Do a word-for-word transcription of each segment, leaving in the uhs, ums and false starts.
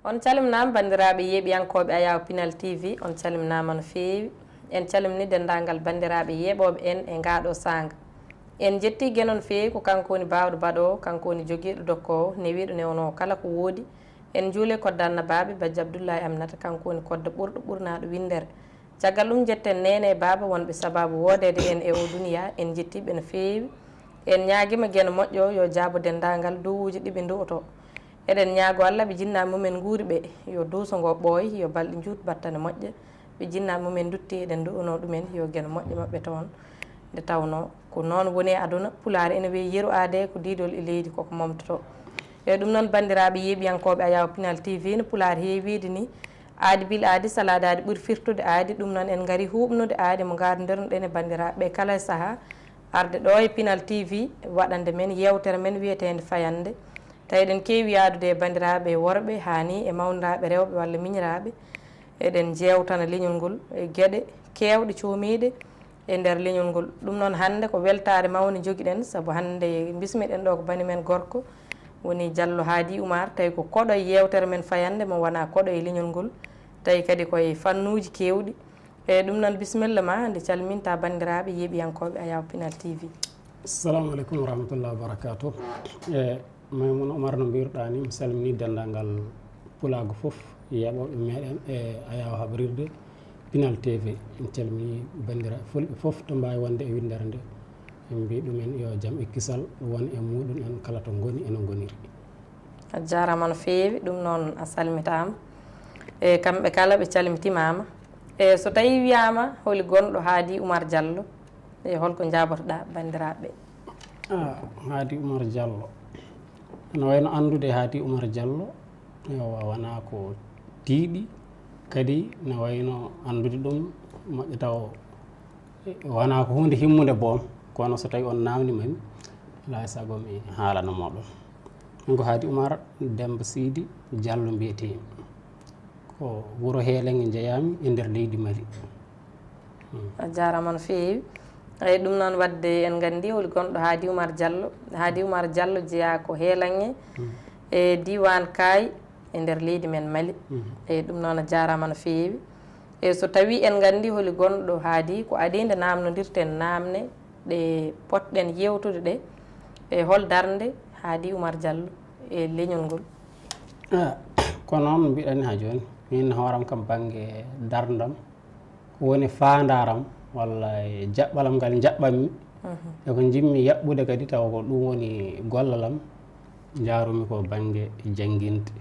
On calminaama, banndiraaɓe yeeɓiyankooɓe Ayaawo Pinal T V, on calminaama no feewi. En calmini denndaangal banndiraaɓe yeeɓooɓe en e ngaa ɗoo saanga. En njettii Geno no feewi, ko kanko woni baawɗo baɗoowo, kanko woni jogiiɗo dokkoowo, newiiɗo newnoowo kala ko woodi. En njuulee kodda annabaaɓe, Bajjo Abdullaahi Aminata, kanko woni kodda ɓurɗo ɓurnaaɗo winndere. Caggal ɗum, njetten neene e baaba wonɓe sabaabu woodeede en e oo duniyaa, en njettii ɓe no feewi. En ñaagiima Geno moƴƴo, yo jaabo denndaangal duwuuji ɗi ɓe nduwotoo. Eɗen ñaagoo Alla ɓe jinnaaɓe mumen nguuri ɓe, yo duuso ngoo ɓooy, yo balɗe njuut battane moƴƴa. Ɓe jinnaaɓe mumen ndutti, eɗen nduwonoo ɗumen, yo Geno moƴƴo maɓɓe toon. Nde tawnoo ko noon woni e aduna, Pulaar ene wiyee yeru aadee ko diidol e leydi, koko momtotoo. E ɗum noon, banndiraaɓe yeeɓiyankooɓe Ayaawo Pinal T V, no Pulaar heewi wiyde ni, aadi bil aadi, salaade aadi ɓuri firtude aadi. Ɗum noon, en ngarii huuɓnude aadi mo ngaarndirnoɗen e banndiraaɓe ɓe kala e sahaa, arde ɗoo e Pinal T V, waɗande men yeewtere men wiyeteende Fayannde. Tawi eɗen keewi yahdude e banndiraaɓe worɓe, haa nii e mawniraaɓe rewɓe walla miñiraaɓe. Eɗen njeewtana leñol ngol e geɗe keewɗe coomiiɗe e nder leñol ngol. Ɗum noon, hannde ko weltaare mawnde njogiɗen, sabu hannde mbismiɗen ɗoo ko banndi men gorko, woni Jallo Haadi Umar, tawi ko koɗo e yeewtere men Fayannde, mo wonaa koɗo e leñol ngol, tawi kadi ko e fannuuji keewɗi. E ɗum noon, bisimilla ma, nde calminta banndiraaɓe yeeɓiyankooɓe Ayaawo Pinal T V. Assalamu aleykum wa rahmatullahi wa barakatuh. E Maymuna Umar, no mbiruɗaa ni, mi salmini denndaangal pulaagu fof, yeeɓooɓe meɗen e Ayaawo Habrirde Pinal T V. En calmini banndiraaɓe fulɓe fof to mbaawi wonde e winndere nde. En mbii ɗumen yo jam e kisal won e muɗum en kala to ngoni e no ngoniri. A jaaraama no feewi, ɗum noon a salmitaama. E kamɓe kala ɓe calmitimaama. E so tawii wiyaama holi gonɗo Haadi Umar Jallo, e holko njaabotoɗaa banndiraaɓe ɓe? Ah, Haadi Umar Jallo. No wayno anndude Haadi Umar Jallo, ewa, wonaa ko tiiɗi, kadi no wayno anndude ɗum moƴƴa taw wonaa ko huunde himmunde boom, kono so tawii on naamndiima mi, alaa e sago mi haalana mooɗon. Min ko Haadi Umar Demmba Siidi Jallo mbiyetee-mi. Ko wuro Heelenge njeyaa-mi e nder leydi Mali. Hmm. A jaaraama no feewi. Eyi, ɗum noon waɗde en nganndi holi gonɗo Haadi Umar Jallo. Haadi Umar Jallo jeyaa ko Heelenge Hmm. e diiwaan Kaay e nder leydi men Mali. Hmm. Eyi, ɗum noon a jaaraama no feewi. E so tawii en nganndi holi gonɗo Haadi, ko adii nde naamnondirten naamne ɗe potɗen yeewtude ɗe, e hol darnde Haadi Umar Jallo e leñol ngol? Ah, ko noon mbiɗani haa jooni. Miin hooram kam bannge darndam, woni faandaaram walla e jaɓɓalam ngal njaɓɓammi, Mhm. e ko njiɗmi yaɓɓude kadi tawa ko ɗum woni gollalam, njaarumi ko bannge jannginde.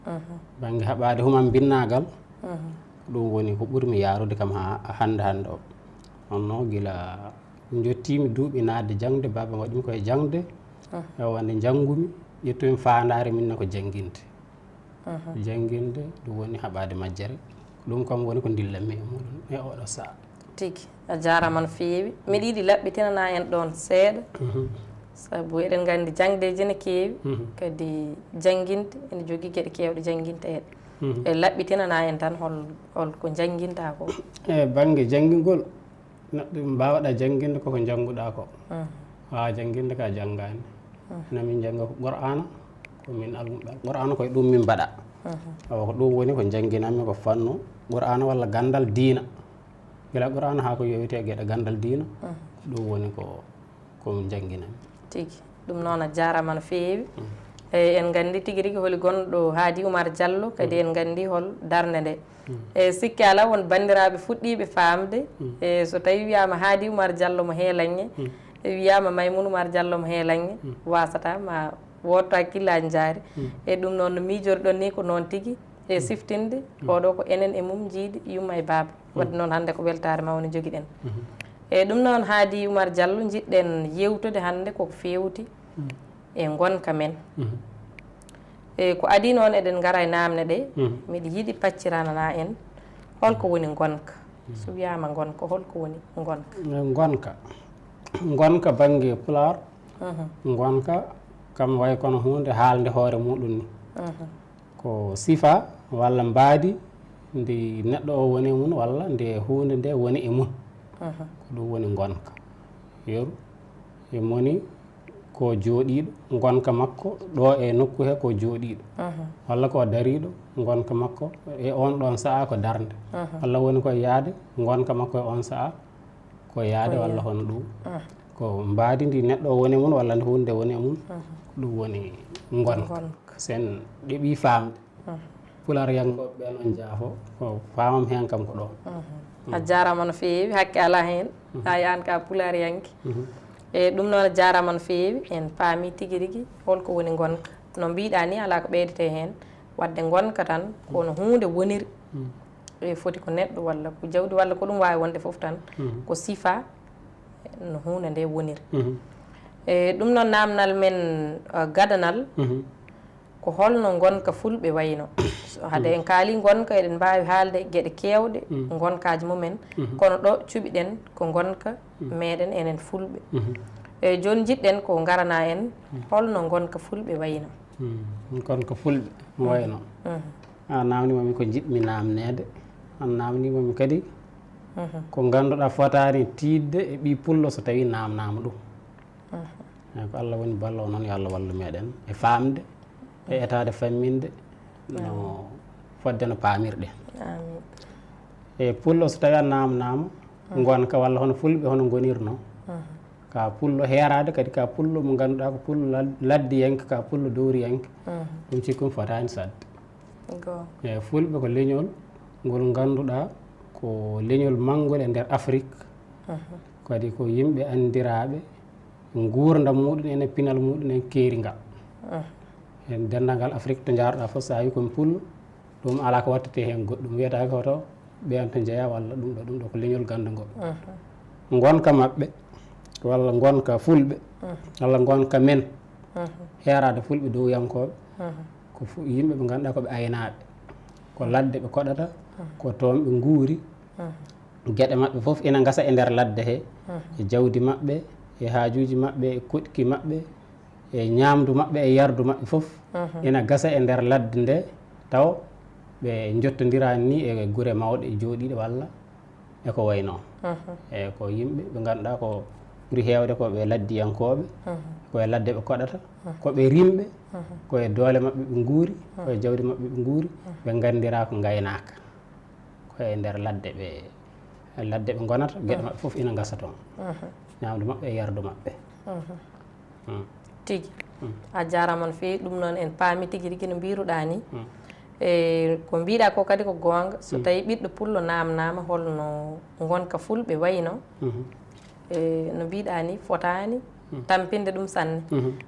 Mhm. Bannge haɓaade humam binnaagal, Mhm. ɗum woni ko ɓurmi yaarude kam haa hannde hannde o. Kono noon gila njottiimi duuɓi naatde jaŋde, baaba waɗimi koye jaŋde, Mhm. e wonde njanngumi, ƴettumi faandaare min ne ko jannginde. Mhm. Jannginde, ɗum woni haɓaade majjere. Ɗum kam woni ko ndillammi e muɗum e oɗo sahaa. Tigi, a jaaraama no feewi. Miɗo yiɗi laɓɓitinanaa en ɗoon seeɗa, Mhm. sabu eɗen nganndi jaŋdeeji ne keewi, Mhm. kadi jannginde ene jogii geɗe keewɗe jannginteeɗe. Mhm. E laɓɓitinanaa en tan hol, hol ko njanngintaa ko? E bannge janngingol, neɗɗo mbaawɗa jannginde koko njannguɗaa ko. Mhm. Waawaa jannginde ka janngaani. Mhm. Ina min njannga ko Qur'aana, ko min almuɓɓe Qur'aana, koye ɗum min mbaɗa. Mhm. Awa ko ɗum woni ko njannginanmi ko fannu Qur'aana walla ganndal diina. Gila Qur'aana haa ko yowiti e geɗe ganndal diina, Mhm. ɗum woni ko, ko njannginanmi. Tigi. Ɗum noon a jaaraama no feewi. Mhm. E, en nganndi tigi rigi holi gonɗo Haadi Umar Jallo, kadi Mhm. en nganndi hol darnde nde. Mhm. E, sikke alaa won banndiraaɓe fuɗɗiiɓe faamde. Mhm. E, so tawii wiyaama Haadi Umar Jallo mo Heelanŋe, Mhm. e wiyaama Maymun Umar Jallo mo Heelanŋe, Mhm. waasata ma woodto hakkillaaji njaari. Mhm. E ɗum noon no miijorɗon ni ko noon tigi. E Mhm. siftinde, Mhm. oɗo ko enen e mum njiidi yumma e baaba. Mhm. Wadde noon hannde ko weltaare mawnde njogiɗen. Mhm. E ɗum noon Haadi Umar Jallo njiɗɗen yeewtude hannde koko feewti Mhm. e ngonka men. Mhm. E ko adii noon eɗen ngara e naamne ɗe, Mhm. miɗo yiɗi paccirananaa en holko woni ngonka. Mhm. So wiyaama ngonka, holko woni ngonka? Ngonka. Ngonka bannge Pulaar, Mhm. ngonka kam way kono huunde haalde hoore muɗum ni. Mhm. Ko sifa walla mbaadi ndi neɗɗo o woni e mum walla nde huunde nde woni e mum. Mhm. Ko ɗum woni ngonka. Yeru, e moni ko jooɗiiɗo, ngonka makko ɗo e nokku he ko jooɗiiɗo, walla ko dariiɗo, ngonka makko e on ɗon sa'a ko darnde, walla woni ko yaade, ngonka makko e on sa'a ko yaade, walla hono ɗum. Ko mbaadi ndi neɗɗo woni e mum, walla nde huunde woni e mum, ko ɗum woni ngonka. Sen ɗeɓi faamde. Pulaar yanngooɓe ɓeen on jaafo, ko faamam heen kam ko ɗo. A jaaraama no feewi, hakke alaa heen. A yaan ka pulaar yanki. E ɗum noon, a jaaraama no feewi, en paami tigi rigi holko woni ngonka. No mbiɗa ni, alaa ko ɓeydete heen. Wadde ngonka tan, ko no huunde woniri. E foti ko neɗɗo walla ko jawdi walla ko ɗum waawi wonde fof tan, ko sifa no huunde nde woniri. E ɗum noon, naamnal men, uh, gadanal, ko holno ngonka fulɓe wayno? So hade en kaali ngonka, eɗen mbaawi haalde geɗe keewɗe, ngonkaaji mumen, kono ɗo cuɓiɗen ko ngonka meɗen enen fulɓe. E jooni njiɗɗen ko ngarana en holno ngonka fulɓe wayno. Ngonka fulɓe no wayno. A naamnima mi ko njiɗmi naamneede, an naamnima mi kadi ko ngannduɗaa fotaani tiiɗde e ɓii pullo so tawii naamnaama ɗum. Eyi, ko Allah woni ballo, noon yo Allah wallu meɗen e faamde, e etaade famminde no fodde no paamirɗen. Amin. E pullo so tawii a naamnaama, ngonka walla hono fulɓe hono ngonirno. Ka pullo heeraade kadi ka pullo mo ngannduɗaa ko pullo lad-, laddiyanke, ka pullo dowriyanke. Ɗum cikkum fotaani sadde. Eyi, fulɓe ko leñol ngol ngannduɗaa ko leñol manngol e nder Afrik. Kadi ko yimɓe anndiraaɓe nguurndam muɗum en e pinal muɗum en keeringal. Heen denndaangal Afrik to njaarɗaa fof, so a wii ko mi pullo, ɗum alaa ko waɗtetee heen goɗɗum. Wiyetaake hoto ɓeen to njeyaa walla ɗum ɗo, ɗum ɗo ko leñol ganndungol. Ngonka maɓɓe, walla ngonka fulɓe, walla ngonka men, heeraade fulɓe dowyankooɓe, ko fu-, yimɓe ɓe ngannduɗaa ko ɓe aynaaɓe. Ko ladde ɓe koɗata, ko toon ɓe nguuri. Geɗe maɓɓe fof ina ngasa e nder ladde he, e jawdi maɓɓe, e haajuuji maɓɓe, e koɗki maɓɓe, e ñaamdu maɓɓe, e yardu maɓɓe fof ina gasa e nder ladde nde, taw ɓe njottondiraani ni e gure mawɗe jooɗiiɗe walla e ko wayi noon. E ko yimɓe ɓe ngannduɗaa ko ɓuri heewde ko ɓe laddiyankooɓe, ko e ladde ɓe koɗata, ko ɓe rimɓe, ko e doole maɓɓe ɓe nguuri, ko e jawdi maɓɓe ɓe nguuri, ɓe nganndiraa ko ngaynaaka. Ko e nder ladde ɓe, ladde ɓe ngonata, geɗe maɓɓe fof ina ngasa toon. Ñaamdu maɓɓe e yardu maɓɓe. Tigi. A jaaraama no feewi. Ɗum noon en paami tigi rigi no mbiiruɗaa ni. E ko mbiiɗaa ko kadi ko goonga. So tawii ɓiɗɗo pullo naamnaama holno ngonka fulɓe wayno, e no mbiiɗaa ni, fotaani tampinde ɗum sanne.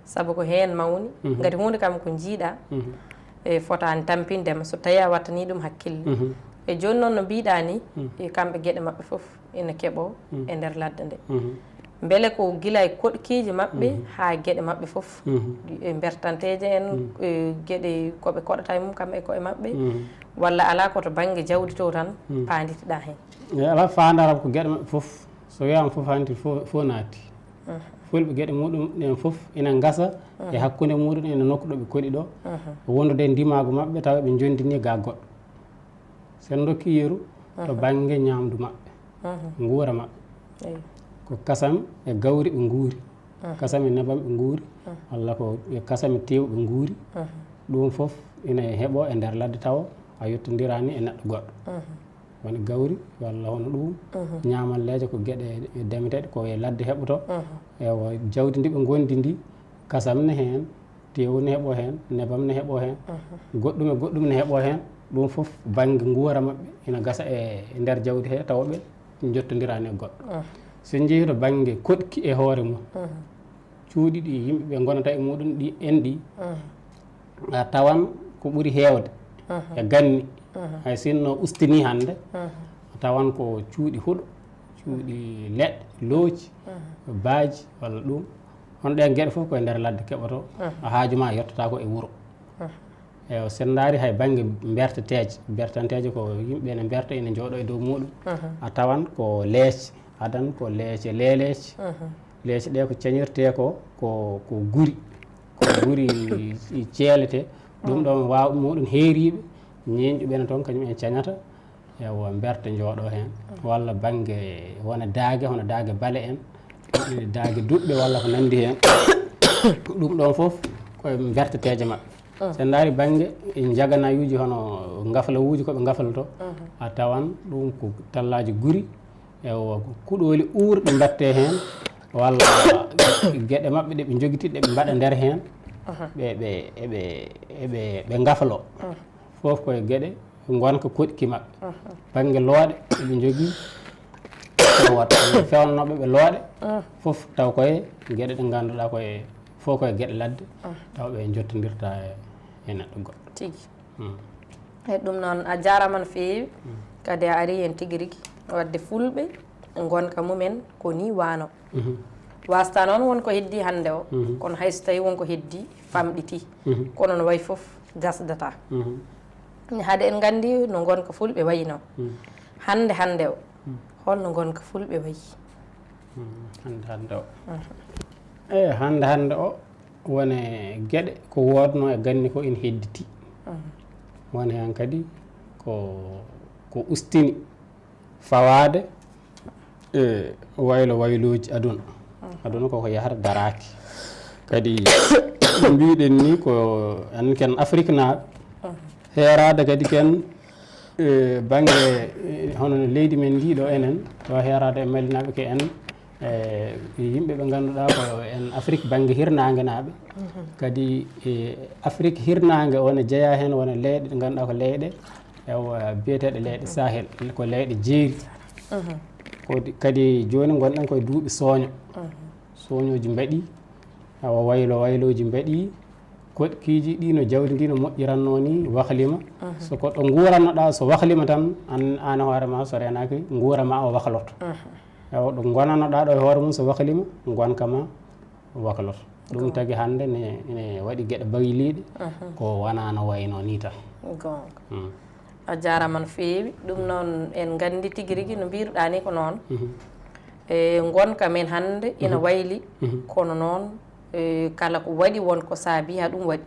Sabu ko heen mawni. Ngati huunde kam ko njiiɗaa, e fotaani tampinde ma so tawii a wattanii ɗum hakkille. E jooni noon no mbiiɗaa ni, e kamɓe geɗe maɓɓe fof ina keɓoo e nder ladde nde. Mbele ko gila e koɗkiiji maɓɓe haa geɗe maɓɓe fof, e mbertanteeje en, e geɗe ko ɓe koɗata e mum kam e koye maɓɓe, walla alaa, ko to bannge jawdi to tan paanditiɗaa heen? E alaa, faandaram ko geɗe maɓɓe fof, so wiyaama fof hanti fof, fof naati. Fulɓe geɗe muɗum ɗen fof ina ngasa e hakkunde muɗum en e nokku ɗo ɓe koɗi ɗo, wondude e ndimaagu maɓɓe tawa ɓe njondini ga goɗɗo. Sen ndokki yeru to bannge ñaamdu maɓɓe, nguura maɓɓe. Ko kasam e gawri ɓe nguuri, kasam e nebam ɓe nguuri, walla ko e kasam e teewu ɓe nguuri. Ɗum fof ina heɓoo e nder ladde tawa a yottondiraa ni e neɗɗo goɗɗo. Woni gawri walla hono ɗum, ñaamalleeje ko geɗe demeteeɗe ko e ladde heɓotoo. Ewa, jawdi ndi ɓe ngondi ndi, kasam ne heen, teewu ne heɓoo heen, nebam ne heɓoo heen, goɗɗum e goɗɗum ne heɓoo heen. Ɗum fof bannge nguura maɓɓe ina gasa e nder jawdi he, tawa ɓe njottondiraani e goɗɗo. So en njehii to bannge koɗki e hoore mum, cuuɗi ɗi yimɓe ɓe ngonata e muɗum ɗi en ɗi, a tawan ko ɓuri heewde e ganni, hay sinno ustini hannde, a tawan ko cuuɗi huɗo, cuuɗi leɗɗe, looci, baaji walla ɗum. Hono ɗeen geɗe fof ko e nder ladde keɓotoo, a haaju ma yottotaako e wuro. Ewa, so en ndaari hay bannge mberteteeje, bertanteeje ko yimɓe ene mberta, ene njooɗo e dow muɗum, a tawan ko leece, adan ko leece leeleece. Leece ɗe ko cañirtee ko, ko, ko guri, ko guri ceelete. Ɗum ɗon waaw muɗum heeriiɓe, ñeeñɗuɓe ne toon, kañum en cañata. Ewa, mberta njooɗo heen. Walla bannge wona daage, hono daage bale en, daage duɗɓe walla ko nanndi heen. Ɗum ɗon fof koye mberteteeje maɓɓe. So en ndaari bannge njaganayuuji hono ngaflawuuji ko ɓe ngafloto, a tawan ɗum ko tallaaji guri, ewa, ko kuɗooli uurɗi mbaɗtee heen, walla geɗe maɓɓe ɗe ɓe njogiti, ɗe ɓe mbaɗa nder heen, ɓe, ɓe, eɓe, eɓe, ɓe ngaflo. Fof koye geɗe ngonka koɗki maɓɓe. Bannge looɗe, eɓe njogii, ewa, feewnooɓe ɓe looɗe, fof taw koye geɗe ɗe ngannduɗaa koye, fof koye geɗe ladde, taw ɓe njottondirta e, e neɗɗo goɗɗo. Tigi. Hmm. E ɗum noon, a jaaraama no feewi. Kadi a arii heen tigi rigi. Waɗde Fulɓe, ngonka mumen ko nii waano. Waastaa noon won ko heddii hannde o, kono hay so tawii won ko heddii, famɗitii. Kono no wayi fof, gasdataa. Hade en nganndi no ngonka Fulɓe wayinoo. Hannde hannde o, holno ngonka Fulɓe wayi? Hannde hannde o. Eyi, hannde hannde o, won e geɗe ko woodnoo e ganni ko ina hedditi. Won heen kadi ko, ko ustini fawaade e waylo waylooji aduna. Aduna koko yahata daraaki. Kadi mbiɗen ni ko en ken Afriknaaɓe, heeraade kadi ken e bannge, e, hono no leydi men ndi ɗo enen, ɗo heeraade e Malinaaɓe ke en, e, yimɓe ɓe ngannduɗaa ko en Afrik bannge hirnaangenaaɓe. Kadi e Afrik hirnaange o ne jeyaa heen wona leyɗe ɗe ngannduɗaa ko leyɗe, ewa, biyeteeɗe leyɗe Sahel, ko leyɗe jeeri. Kodi-, kadi jooni ngonɗen koye duuɓi sooño. Sooñooji mbaɗi, awa waylo waylooji mbaɗi, koɗkiiji ɗi no jawdi ndi no moƴƴirannoo ni waklima. So ko ɗo nguurannoɗaa so waklima tan, an, aan e hoore ma so reenaaki nguura ma o wakloto. Ewa, ɗo ngonannoɗaa ɗo e hoore mum so waklima, ngonka ma wakloto. Ɗum tagi hannde ne, ne waɗi geɗe bayliiɗe ko wonaa no waynoo ni tan. Goonga. A jaaraama no feewi. Ɗum noon en nganndi tigi rigi no mbiiruɗaa ni ko noon. E ngonka men hannde ina wayli, kono noon, e, kala ko waɗi won ko saabii haa ɗum waɗi.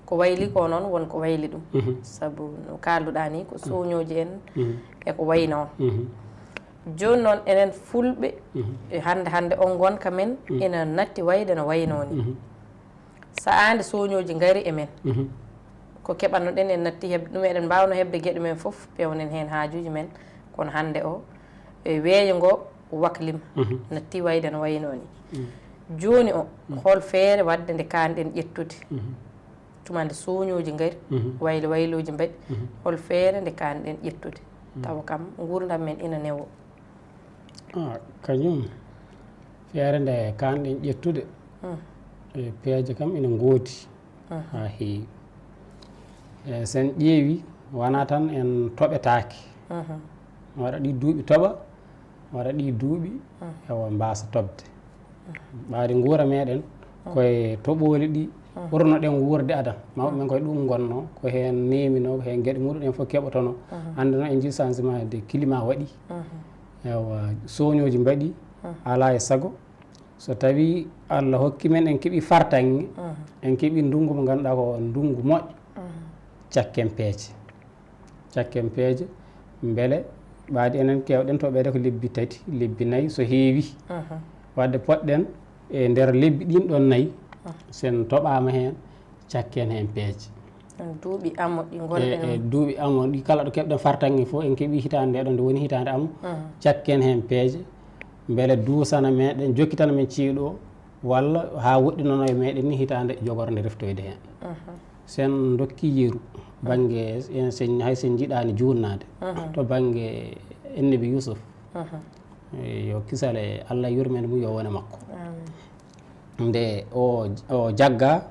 Ko wayli ko noon won ko wayli ɗum. Sabu no kaalduɗaa ni ko sooñooji en e ko wayi noon. Jooni noon enen Fulɓe, e hannde hannde o ngonka men ina natti wayde no waynoo ni. Sa'aande sooñooji ngari e men. Ko keɓannoɗen en natti heɓde ɗum, eɗen mbaawno heɓde geɗe men fof, pewnen heen haajuuji men. Kono hannde o, e weeyo ngo waklima, natti wayde no waynoo ni. Jooni o, hol feere waɗde nde kaanɗen ƴettude? Tuma nde sooñooji ngari, waylo waylooji mbaɗi, hol feere nde kaanɗen ƴettude? Tawa kam nguurndam men ina newo. Ah, kañum feere nde kaanɗen ƴettude, e peeje kam ina ngoodi haa heewi. E sen ƴeewi, wonaa tan en toɓetaaki. Waɗa ɗi duuɓi toɓa, waɗa ɗi duuɓi ewa mbaasa toɓde. Ɓaade nguura meɗen koye toɓooli ɗi ɓurnoɗen wuurde adan. Mawɓe men koye ɗum ngonno, ko heen nemino, ko heen geɗe muɗum en fof keɓotono. Hannde noon en njii changement de climat waɗi. Ewa, sooñooji mbaɗi, alaa e sago. So tawii Allah hokki men, en keɓi fartaŋŋe, en keɓi ndunngu mo ngannduɗaa ko ndunngu moƴƴo, cakken peeje. Cakken peeje, mbele ɓaadi enen keewɗen toɓeede ko lebbi tati, lebbi nayi so heewi. Waɗde poɗɗen e nder lebbi ɗin ɗon nayi, sen toɓaama heen, cakken heen peeje. Duuɓi amo ɗi ngonɗen. E, e duuɓi amo ɗi kala ɗo keɓɗen fartaŋŋe fof, en keɓi hitaande nde ɗo nde woni hitaande amo, cakken heen peeje, mbele duusana meɗen, jokkitana men ceeɗu o, walla haa woɗɗinanoo e meɗen ni hitaande jogorde reftoyde heen. Sen dokki yeru, bannge, en sen, hay sen njiɗaani juutnaade, to bannge Annabi Yuusuf. E, yo kisal e Allah yurmeende mum yo wone makko. Nde o, o jagga,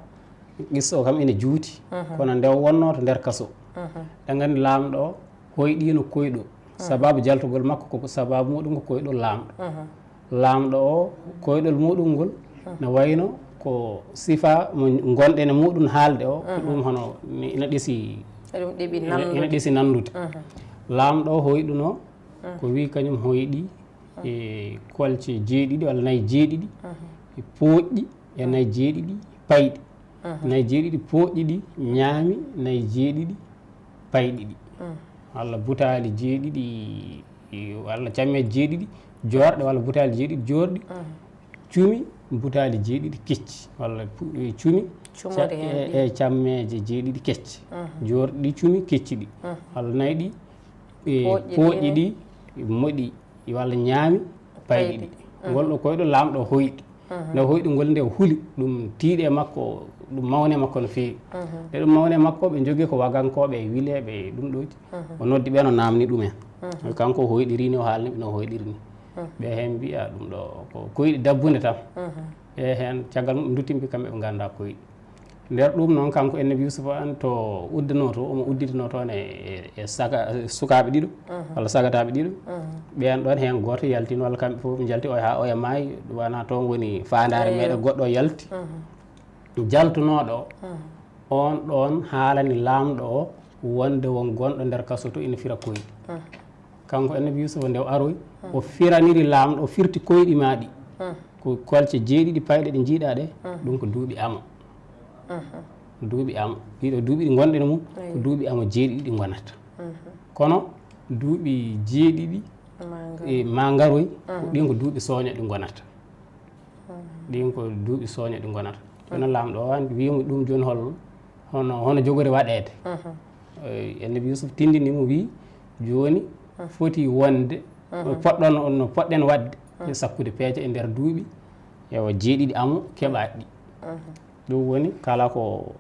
qissa o kam ina juuti, kono nde o wonnoo to nder kaso, ɗen nganndi laamɗo o hoyɗiino koyɗol. Sababu jaltugol makko ko sababu muɗum ko koyɗol laamɗo. Laamɗo o, koyɗol muɗum ngol na wayno ko sifa mo ngonɗen e muɗum haalde o, ko ɗum hono ina ɗesi, ina ɗesi nanndude. Laamɗo o hoyɗuno ko wi kañum hoyɗi e kolce jeeɗiɗi walla nayi jeeɗiɗi, e pooƴɗi e nayi jeeɗiɗi payɗi. Nayi jeeɗiɗi pooƴɗi ɗi ñaami, nayi jeeɗiɗi payɗi ɗi. Walla butaali jeeɗiɗi, walla cammeeje jeeɗiɗi joorɗe, walla butaali jeeɗiɗi joorɗi, cumi, butaali jeeɗiɗi kecci, walla pu- e cumi, Cumori ca- heen e ɗi. e cammeeje jeeɗiɗi kecce, Mhm. joorɗi cumi kecci ɗi, Mhm. walla nayi ɗi, e Pooƴɗi pooƴɗi ɗi. Ɗi, moɗi, walla ñaami payɗi Payɗi. Ɗi. Mhm. Ngol ɗo koyɗo laamɗo hoyɗi. Mhm. Nde hoyɗi ngol nde huli, ɗum tiiɗe makko, ɗum mawne makko no feewi. Mhm. Nde ɗum mawne makko, ɓe njogii ko wagankooɓe e wileeɓe e ɗum ɗooji. Mhm. O noddi ɓe, no naamni ɗumen. Mhm. Kanko hoyɗiri ni, o haalni ɓe no hoyɗiri ni. Mhm. Ɓe heen mbiya ɗum ɗo ko koyɗi dabbunde tan. Mhm. Ɓe heen caggal mum ɓe nduttimbi kamɓe ɓe nganndaa koyɗi. Nder ɗum noon, kanko Annabi Yuusufa an to uddanoo to, omo udditanoo toon e, e, e saga-, e sukaaɓe ɗiɗo, Mhm. walla sagataaɓe ɗiɗo. Mhm. Ɓeen ɗoon heen gooto yaltino, walla kamɓe fof ɓe njalti, oya haa oya maayi, wona toon woni faandaare Eey. meeɗen goɗɗo yalti. Mhm. Jaltunooɗo Mhm. on ɗoon haalani laamɗo o wonde won gonɗo nder kaso to ina fira koyɗi. Mhm. Kanko Annabi Yuusufa nde o aroyi, Mhm. o firaniri laamɗo, o firti koyɗi maa ɗi. Mhm. Ko kolce jeeɗiɗi payɗe ɗe njiiɗaa ɗe, Mhm. ɗum ko duuɓi amo. Mhm. Duuɓi amo. Ɗiɗo duuɓi ɗi ngonɗen mum, ko Eey. duuɓi amo jeeɗiɗi ɗi ngonata. Mhm. Kono duuɓi jeeɗiɗi Maa ngaroy. e maa ngaroy, ko Mhm. ɗin ko duuɓi sooño ɗi ngonata. Mhm. Ɗin ko duuɓi sooño ɗi ngonata. Kono laamɗo o an wiimo ɗum jooni hol-, hono, hono jogori waɗeede. Mhm. Eh, Annabi Yuusuf tindini mo wii, jooni Mhm. foti wonde, Mhm. poɗɗon, no poɗɗen waɗde, Mhm. e sakkude peeje e nder duuɓi, ewa jeeɗiɗi amo keɓaaɗi ɗi. Mhm. Ɗum woni kala ko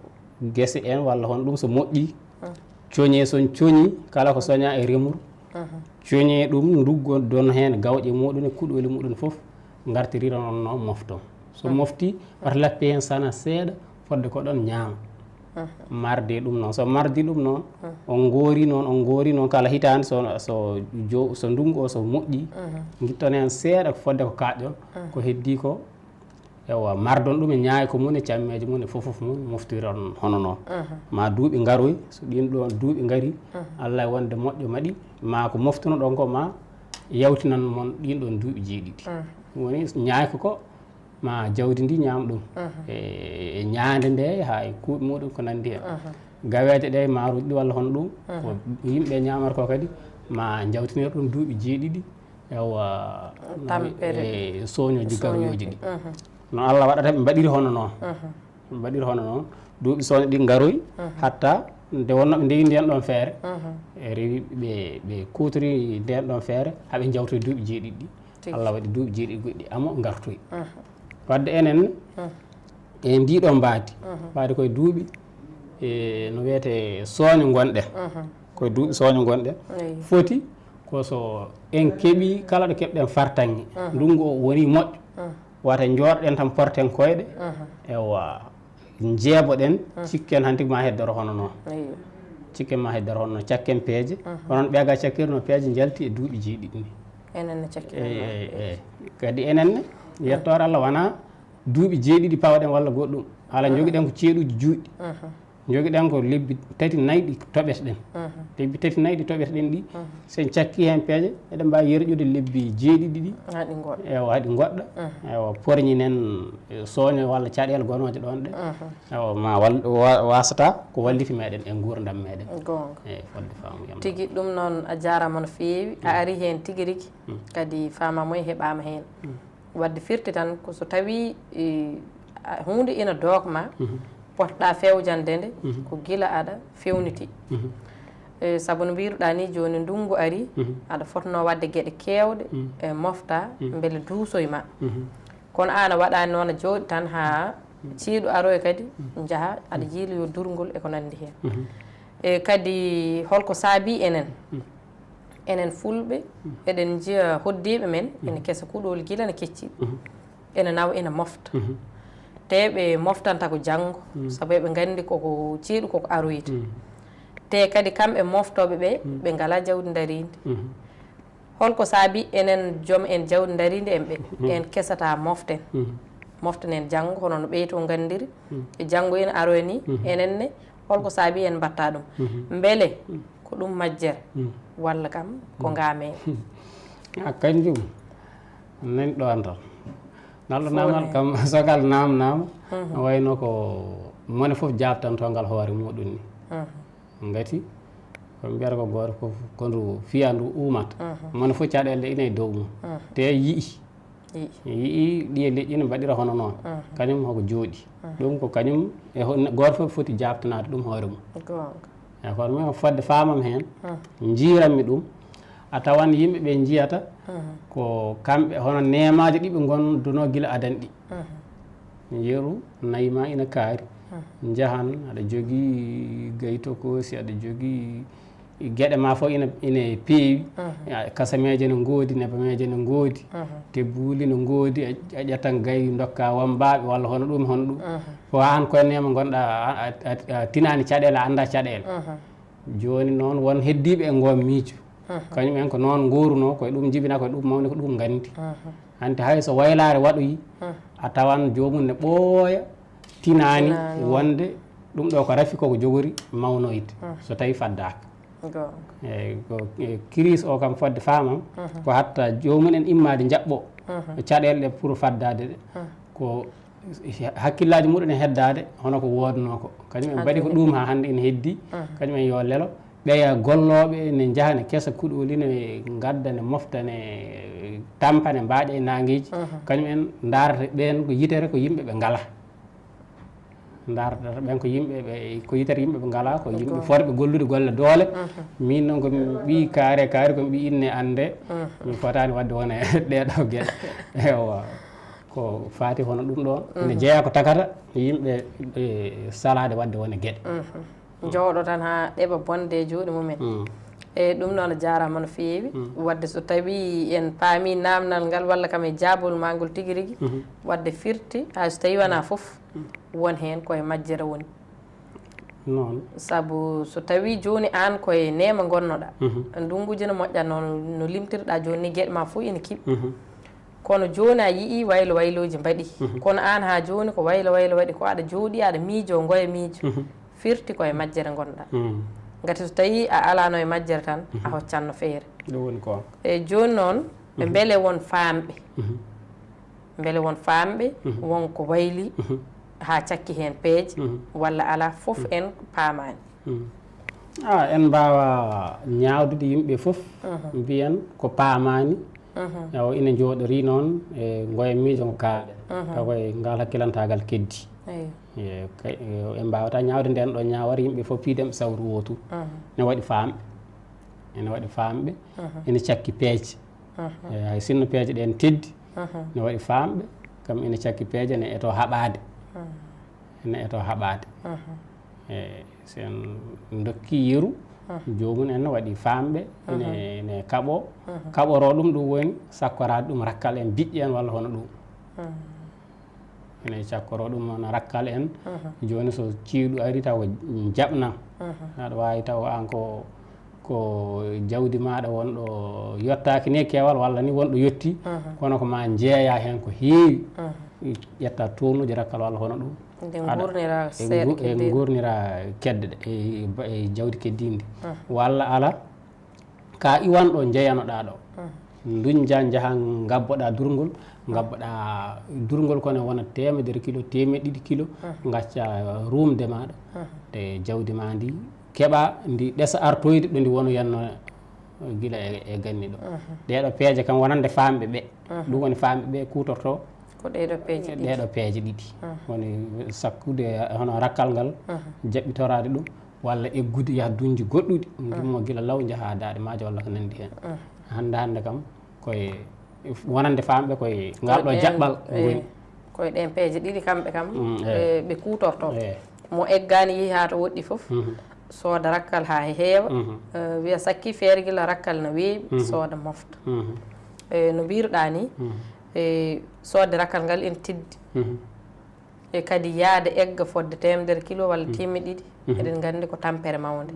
gese en walla hono ɗum so moƴƴi, Mhm. coñe son coñi, kala ko soña e remuru, Mhm. coñe ɗum, nduggo don heen gawƴe muɗum e kuɗoli muɗum fof, ngartiriron on no mofton. So Mhm. mofti, wata lappi heen sana seeɗa, fodde ko ɗon ñaama. Mhm. Mardi ɗum noon. So mardi ɗum noon, Mhm. on ngoori noon, on ngoori noon kala hitaande so, so jo-, so ndungu o so moƴƴi, Mhm. ngitton heen seeɗa fodde ko kaaɗɗon, Mhm. ko heddii ko Ewa, mardon ɗum e ñaayko mum e cammeeje mum e fof fof mum, moftiron hono noon. Mhm. Ma duuɓi ngaroy, so ɗiin ɗoon duuɓi ngarii, Mhm. Allah e wonde moƴƴo maɗi, ma ko moftunoɗon ko ma yawtinan mon ɗiin ɗoon duuɓi jeeɗiɗi. Mhm. Ɗum woni ñaayko ko ma jawdi ndi ñaam ɗum. Mhm. E, e ñaande nde haa e kuuɓi muɗum ko nanndi heen. Mhm. Gaweeje ɗe, maaruuji ɗi walla hono ɗum, ko Mhm. yimɓe ñaamata ko kadi, ma njawtinir ɗum duuɓi jeeɗiɗi. Ewa, Tampere. E sooñooji Sooñooji. Garoyooji ɗi. Mhm. No Allah waɗata ɓe mbaɗiri hono noon. Mhm. Ɓe mbaɗiri hono noon. Duuɓi sooño ɗi ngaroy, Mhm. hatta nde wonno ɓe ndewi ndeen ɗoon feere. Mhm. E rewi ɓe, ɓe kuutori ndeen ɗoon feere, haa ɓe njawtoyi duuɓi jeeɗiɗi ɗi. Tigi. Allah waɗi duuɓi jeeɗiɗi goɗɗi amo ngartoyi. Mhm. Wadde enen, Mhm. e ndii ɗoo mbaadi, Mhm. mbaadi koye duuɓi, e no wiyetee sooño ngonɗen. Mhm. Koye duuɓi sooño ngonɗen. Eyi. Foti ko so en keɓii kala ɗo keɓɗen fartaŋŋe, Mhm. ndunngu o woni moƴƴo, Mhm. wata njooɗoɗen tan porten koyɗe, Mhm. ewa, njeeboɗen, Mhm. cikken hanti ma heddoro hono noon. Eyi. Cikken ma heddoro hono noon, cakken peeje, Mhm. onon ɓeega cakkirno peeje njalti e duuɓi jeeɗiɗi ni. Enen ne cakkirno Eyi, noon eyi, peeje. Eyi. Kadi enen ne, Mhm. yettoore Allah wonaa duuɓi jeeɗiɗi pawaɗen walla goɗɗum. Ala Mhm. njogiɗen ko ceeɗuuji juutɗi. Mhm. Njogiɗen ko lebbi tati, nayi ɗi toɓeteɗen. Mhm. Lebbi tati, nayi ɗi toɓeteɗen ɗi, Mhm. so en cakkii heen peeje, eɗen mbaawi yerƴude lebbi jeeɗiɗi ɗi. Haa ɗi ngoɗɗa. Ewa, haa ɗi ngoɗɗa. Mhm. Ewa, porñinen, e, sooño walla caɗeele gonooje ɗoon ɗe. Mhm. Ewa, ma wal-, wa-, wasata ko walliti meɗen e nguurndam meɗen. Goonga. Eyi, fodde faamu yam. Tigi, ɗum noon a jaaraama no feewi. A Mm. ari heen tigi rigi. Mm. Kadi faamamuya heɓaama heen. Mm. Wadde firti tan ko so tawii, e, a, huunde ina dook ma, Mhm. potɗa fewjande nde, Mhm. ko gila aɗa fewniti. Mhm. E, sabu no mbiruɗaa ni jooni ndunngu ari, Mhm. aɗa fotnoo waɗde geɗe keewɗe, Mhm. e mofta, Mhm. mbele duusoy ma. Mhm. Kono aan a waɗaani noon, a jooɗi tan haa Mhm. ceeɗu aroya kadi, Mhm. njaha, aɗa Mhm. jiiloyoo durngol e ko nanndi heen. Mhm. E kadi holko saabii enen? Mhm. Enen Fulɓe, Mhm. eɗen njiya hoddiiɓe men, Mhm. ene kesa kuɗooli gila ne kecci. Mhm. Ene nawa, ene mofta. Mhm. Te ɓe moftanta ko janngo, Mhm. sabu eɓe nganndi koko ceeɗu koko aroyta. Mhm. Te kadi kamɓe moftooɓe ɓe, Mhm. ɓe ngalaa jawdi ndariindi. Mhm. Holko saabii enen joom en jawdi ndariindi en ɓe, Mhm. en kesata moften? Mhm. Moften en janngo, hono no ɓeyto nganndiri. Mhm. E janngo ina aroya ni, Mhm. enen ne, holko saabii en mbatta ɗum? Mhm. Mbele Mhm. ko ɗum majjere, Mhm. walla kam ko Mhm. ngaame? A, kanjum nan ɗoon tan. Nalɗo Fo naamal ne. Kam, so ngal naamnaama, Mhm. wayno ko mone fof jaabtanto ngal hoore muɗum ni. Mhm. Ngati, ko mbiyata ko gooto fof, ko ndu fiya ndu uumata. Mhm. Mone fof caɗeele ɗe ina e dow mum. Mhm. Te yi'i. Yi'i ɗiye leƴƴi ne mbaɗira hono noon. Kañum hoko jooɗi. Ɗum ko kañum e gooto fof foti jaabtanaade ɗum hoore mum. Eyi, kono min fodde faamam heen, njiiranmi ɗum, a tawan yimɓe ɓe njiyata ko kamɓe, hono neemaaji ɗi ɓe ngondunoo gila adan ɗi. Yeru nayi ma ina kaari, njahan, aɗa jogii gaytokoosi, aɗa jogii geɗe ma fof ina, ina peewi. Kasameeje ne ngoodi, nebameeje ne ngoodi, tebbuuli ne ngoodi, a, a ƴettan gay ndokka wammbaaɓe walla hono ɗum, hono ɗum. Ko aan koye neema ngonɗa, a, a, a, a tinaani caɗeele, a anndaa caɗeele. Jooni noon won heddiiɓe e ngoon miijo. Kañum en ko noon ngoorunoo, koye ɗum njibina, koye ɗum mawni, ko ɗum nganndi. Hanti hay so waylaare waɗoyi, a tawan joomum ne ɓooya, tinaani wonde ɗum ɗo ko rafi koko jogori mawnoyde, so tawi faddaaka. Eyi, ko, e, crise o kam fodde faamam, ko hatta joomum en immaade njaɓɓo caɗeele ɗe pour faddaade ɗe. Ko hakkillaaji muɗum en heddaade hono ko woodnoo ko. Kañum en mbaɗi ko ɗum haa hannde ina heddi. Kañum en yo lelo. Ɓeya gollooɓe ne njaha ne kesa kuɗooli, ne ngadda, ne mofta, ne tampa, ne mbaaƴa e naangeeji. Kañum en ndaarata ɓeen ko yitere ko yimɓe ɓe ngalaa. Ndaarata ɓeen ko yimɓe ɓe, ko yitere yimɓe ɓe ngalaa, ko yimɓe forɓe gollude golle doole. Min noon ko mi ɓii kaare, kaari ko mi ɓii inne annde. Mi fotaani waɗde wona e ɗee ɗoo geɗe. Ewa. Ko faati hono ɗum ɗo, ene jeyaa ko tagata yimɓe, e, salaade waɗde wone geɗe. Jooɗo tan haa ɗeɓa bonde e juuɗe mumen. E ɗum noon, a jaaraama no feewi. Waɗde so tawii en paamii naamnal ngal walla kam e jaabol maa ngol tigi rigi, waɗde firti, hay so tawii wonaa fof, won heen koye majjere woni. Noon. Sabu so tawii jooni aan koye neema ngonnoɗaa, ndunnguuji no moƴƴa noon, no limtirɗaa jooni ni, geɗe maa fof ene kiɓɓi. Kono jooni a yi'ii waylo waylooji mbaɗi. Kono aan haa jooni ko waylo waylo waɗi, ko aɗa jooɗii, aɗa miijoo, ngoya miijo. Firti ko e majjere ngonɗaa. Ngati so tawii a alaano e majjere tan, a hoccanno feere. Ɗum woni ko. E jooni noon, mbele won faamɓe. Mbele won faamɓe, won ko wayli, haa cakki heen peeje, walla alaa, fof en paamaani. Ah, en mbaawa ñaawdude yimɓe fof, mbiyen ko paamaani. Ewa, ina njooɗorii noon e ngoye miijo ngo kaalen. Tawa koye ngal hakkilantaagal keddi. Eyi. E, kay, e, en mbaawataa ñaawde ndeen ɗo ñaawar yimɓe fof piiden ɓe sawru wootu. Ne waɗi faamɓe. Ene waɗi faamɓe. Ene cakki peeje. E, hay sinno peeje ɗeen teddi, ne waɗi faamɓe, kam ene cakki peeje, ne eto haɓaade. Ne eto haɓaade. E, so en ndokki yeru, joomum en ne waɗi faamɓe, ne, ne kaɓo. Kaɓoro ɗum, ɗum woni sakkoraade ɗum rakkal en, biƴƴe en walla hono ɗum. Ene cakkoro ɗum no rakkal en. Jooni so ciiɗu ari taw jaɓnan. Aɗa waawi taw aan ko, ko jawdi maaɗa wonɗo yottaaki ni keewal walla ni wonɗo yotti, kono ko ma njeeya heen ko heewi. Ƴetta toonuuji rakkal walla hono ɗum. Nde ngurnira seeɗa keddiiɗo. E ngurnira kedde ɗe, e, e jawdi keddiindi. Walla ala, ka iwan ɗo njeyanoɗaa ɗo. Ndunja njaha ngabboɗaa durngol, ngabboɗaa durngol kono wona teemedere kilo, teemeɗe ɗiɗi kilo, ngacca ruumde maaɗa. Te jawdi ma ndi keɓa ndi ɗesa artoyde ɗo ndi wonu yanno gila e, e ganni ɗo. Ɗeɗo peeje kam wonande faamɓe ɓe. Ɗum woni faamɓe ɓe kuutorto. Ko ɗeɗo peeje ɗiɗi. Ɗeɗo peeje ɗiɗi. Woni sakkude hono rakkal ngal, jaɓɓitoraade ɗum. Walla eggude yaha duñji goɗɗuɗi, ngimmo gila law, njaha daaɗe maaje walla ko nanndi heen. Hannde, hannde kam, koye wonande faamɓe koye ngal ɗo jaɓɓal ngoni. Koye ɗeen peeje ɗiɗi kamɓe kam, e, ɓe kuutorto. Mo eggaani yehi haa to woɗɗi fof, sooda rakkal haa he heewa, e, wiya sakkii feere gila rakkal na weeɓi, sooda mofta. E, no mbiiruɗaa ni, e, soodde rakkal ngal ene teddi. E kadi yahde egga fodde teemedere kilo walla teemeɗe ɗiɗi, eɗen nganndi ko tampere mawnde.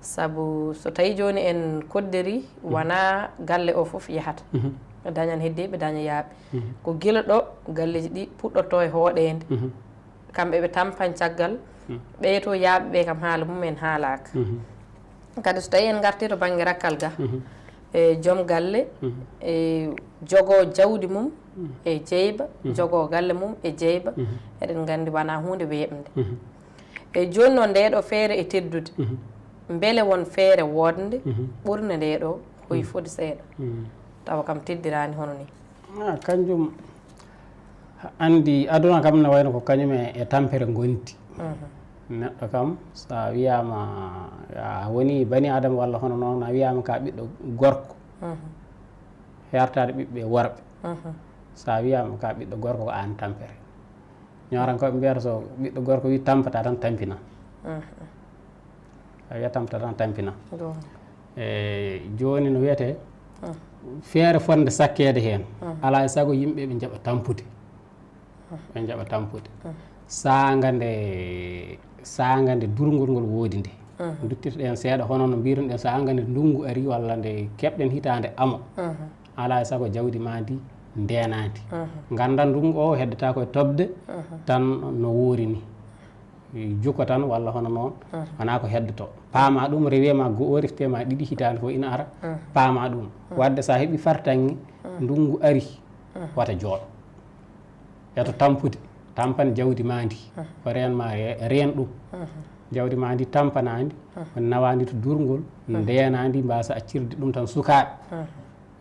Sabu so tawii jooni en koddiri, wonaa galle o fof yahata. Dañan heddiiɓe, daña yaaɓe. Ko gila ɗo galleeji ɗi puɗɗotoo e hooɗeende. Kamɓe ɓe tampan caggal, ɓeya to yaaɓe ɓe kam haala mum en haalaaka. Kadi so tawii en ngartii to bannge rakkal ga, e joom galle, e jogoo jawdi mum e jeyba, jogoo galle mum e jeyba, eɗen nganndi wonaa huunde weeɓnde. E jooni noon, nde ɗo feere e teddude, mbele won feere woodnde ɓurnde nde ɗo, hoyi foti seeɗa, tawa kam teddiraani hono ni? Ah, kanjum anndi aduna kam ne wayno ko kañum e e tampere ngondi. Neɗɗo kam, so a wiyaama a woni bani adama walla hono noon, a wiyaama ka ɓiɗɗo gorko, heertaade ɓiɓɓe worɓe, so a wiyaama ka ɓiɗɗo gorko, ko aan tampere. Ñoorankooɓe mbiyata, so ɓiɗɗo gorko wi tampata tan, tampina. A wiya tampata tan, tampina. E jooni no wiyetee, feere fotnde sakkeede heen, alaa e sago yimɓe ɓe njaɓa tampude. Ɓe njaɓa tampude. Saanga nde, saanga nde durngol ngol woodi nde. Nduttirɗen seeɗa, hono no mbiiruɗen, saanga nde ndunngu ari walla nde keɓɗen hitaande amo, alaa e sago jawdi maa ndi ndeenaandi. Nganndan ndunngu o heddata ko e toɓde tan no woori ni. Juko tan walla hono noon, wonaa ko heddoto. Paama ɗum, rewe ma go-, o refte ma ɗiɗi hitaande fof ina ara, paama ɗum. Waɗde so a heɓi fartaŋŋe, ndunngu ari, wata jooɗo. Eto tampude, tampan jawdi maa ndi. Ko reen ma re-, reen ɗum. Jawdi maa ndi tampanaandi, on nawaandi to durngol, ndeenaandi, mbaasa accirde ɗum tan sukaaɓe.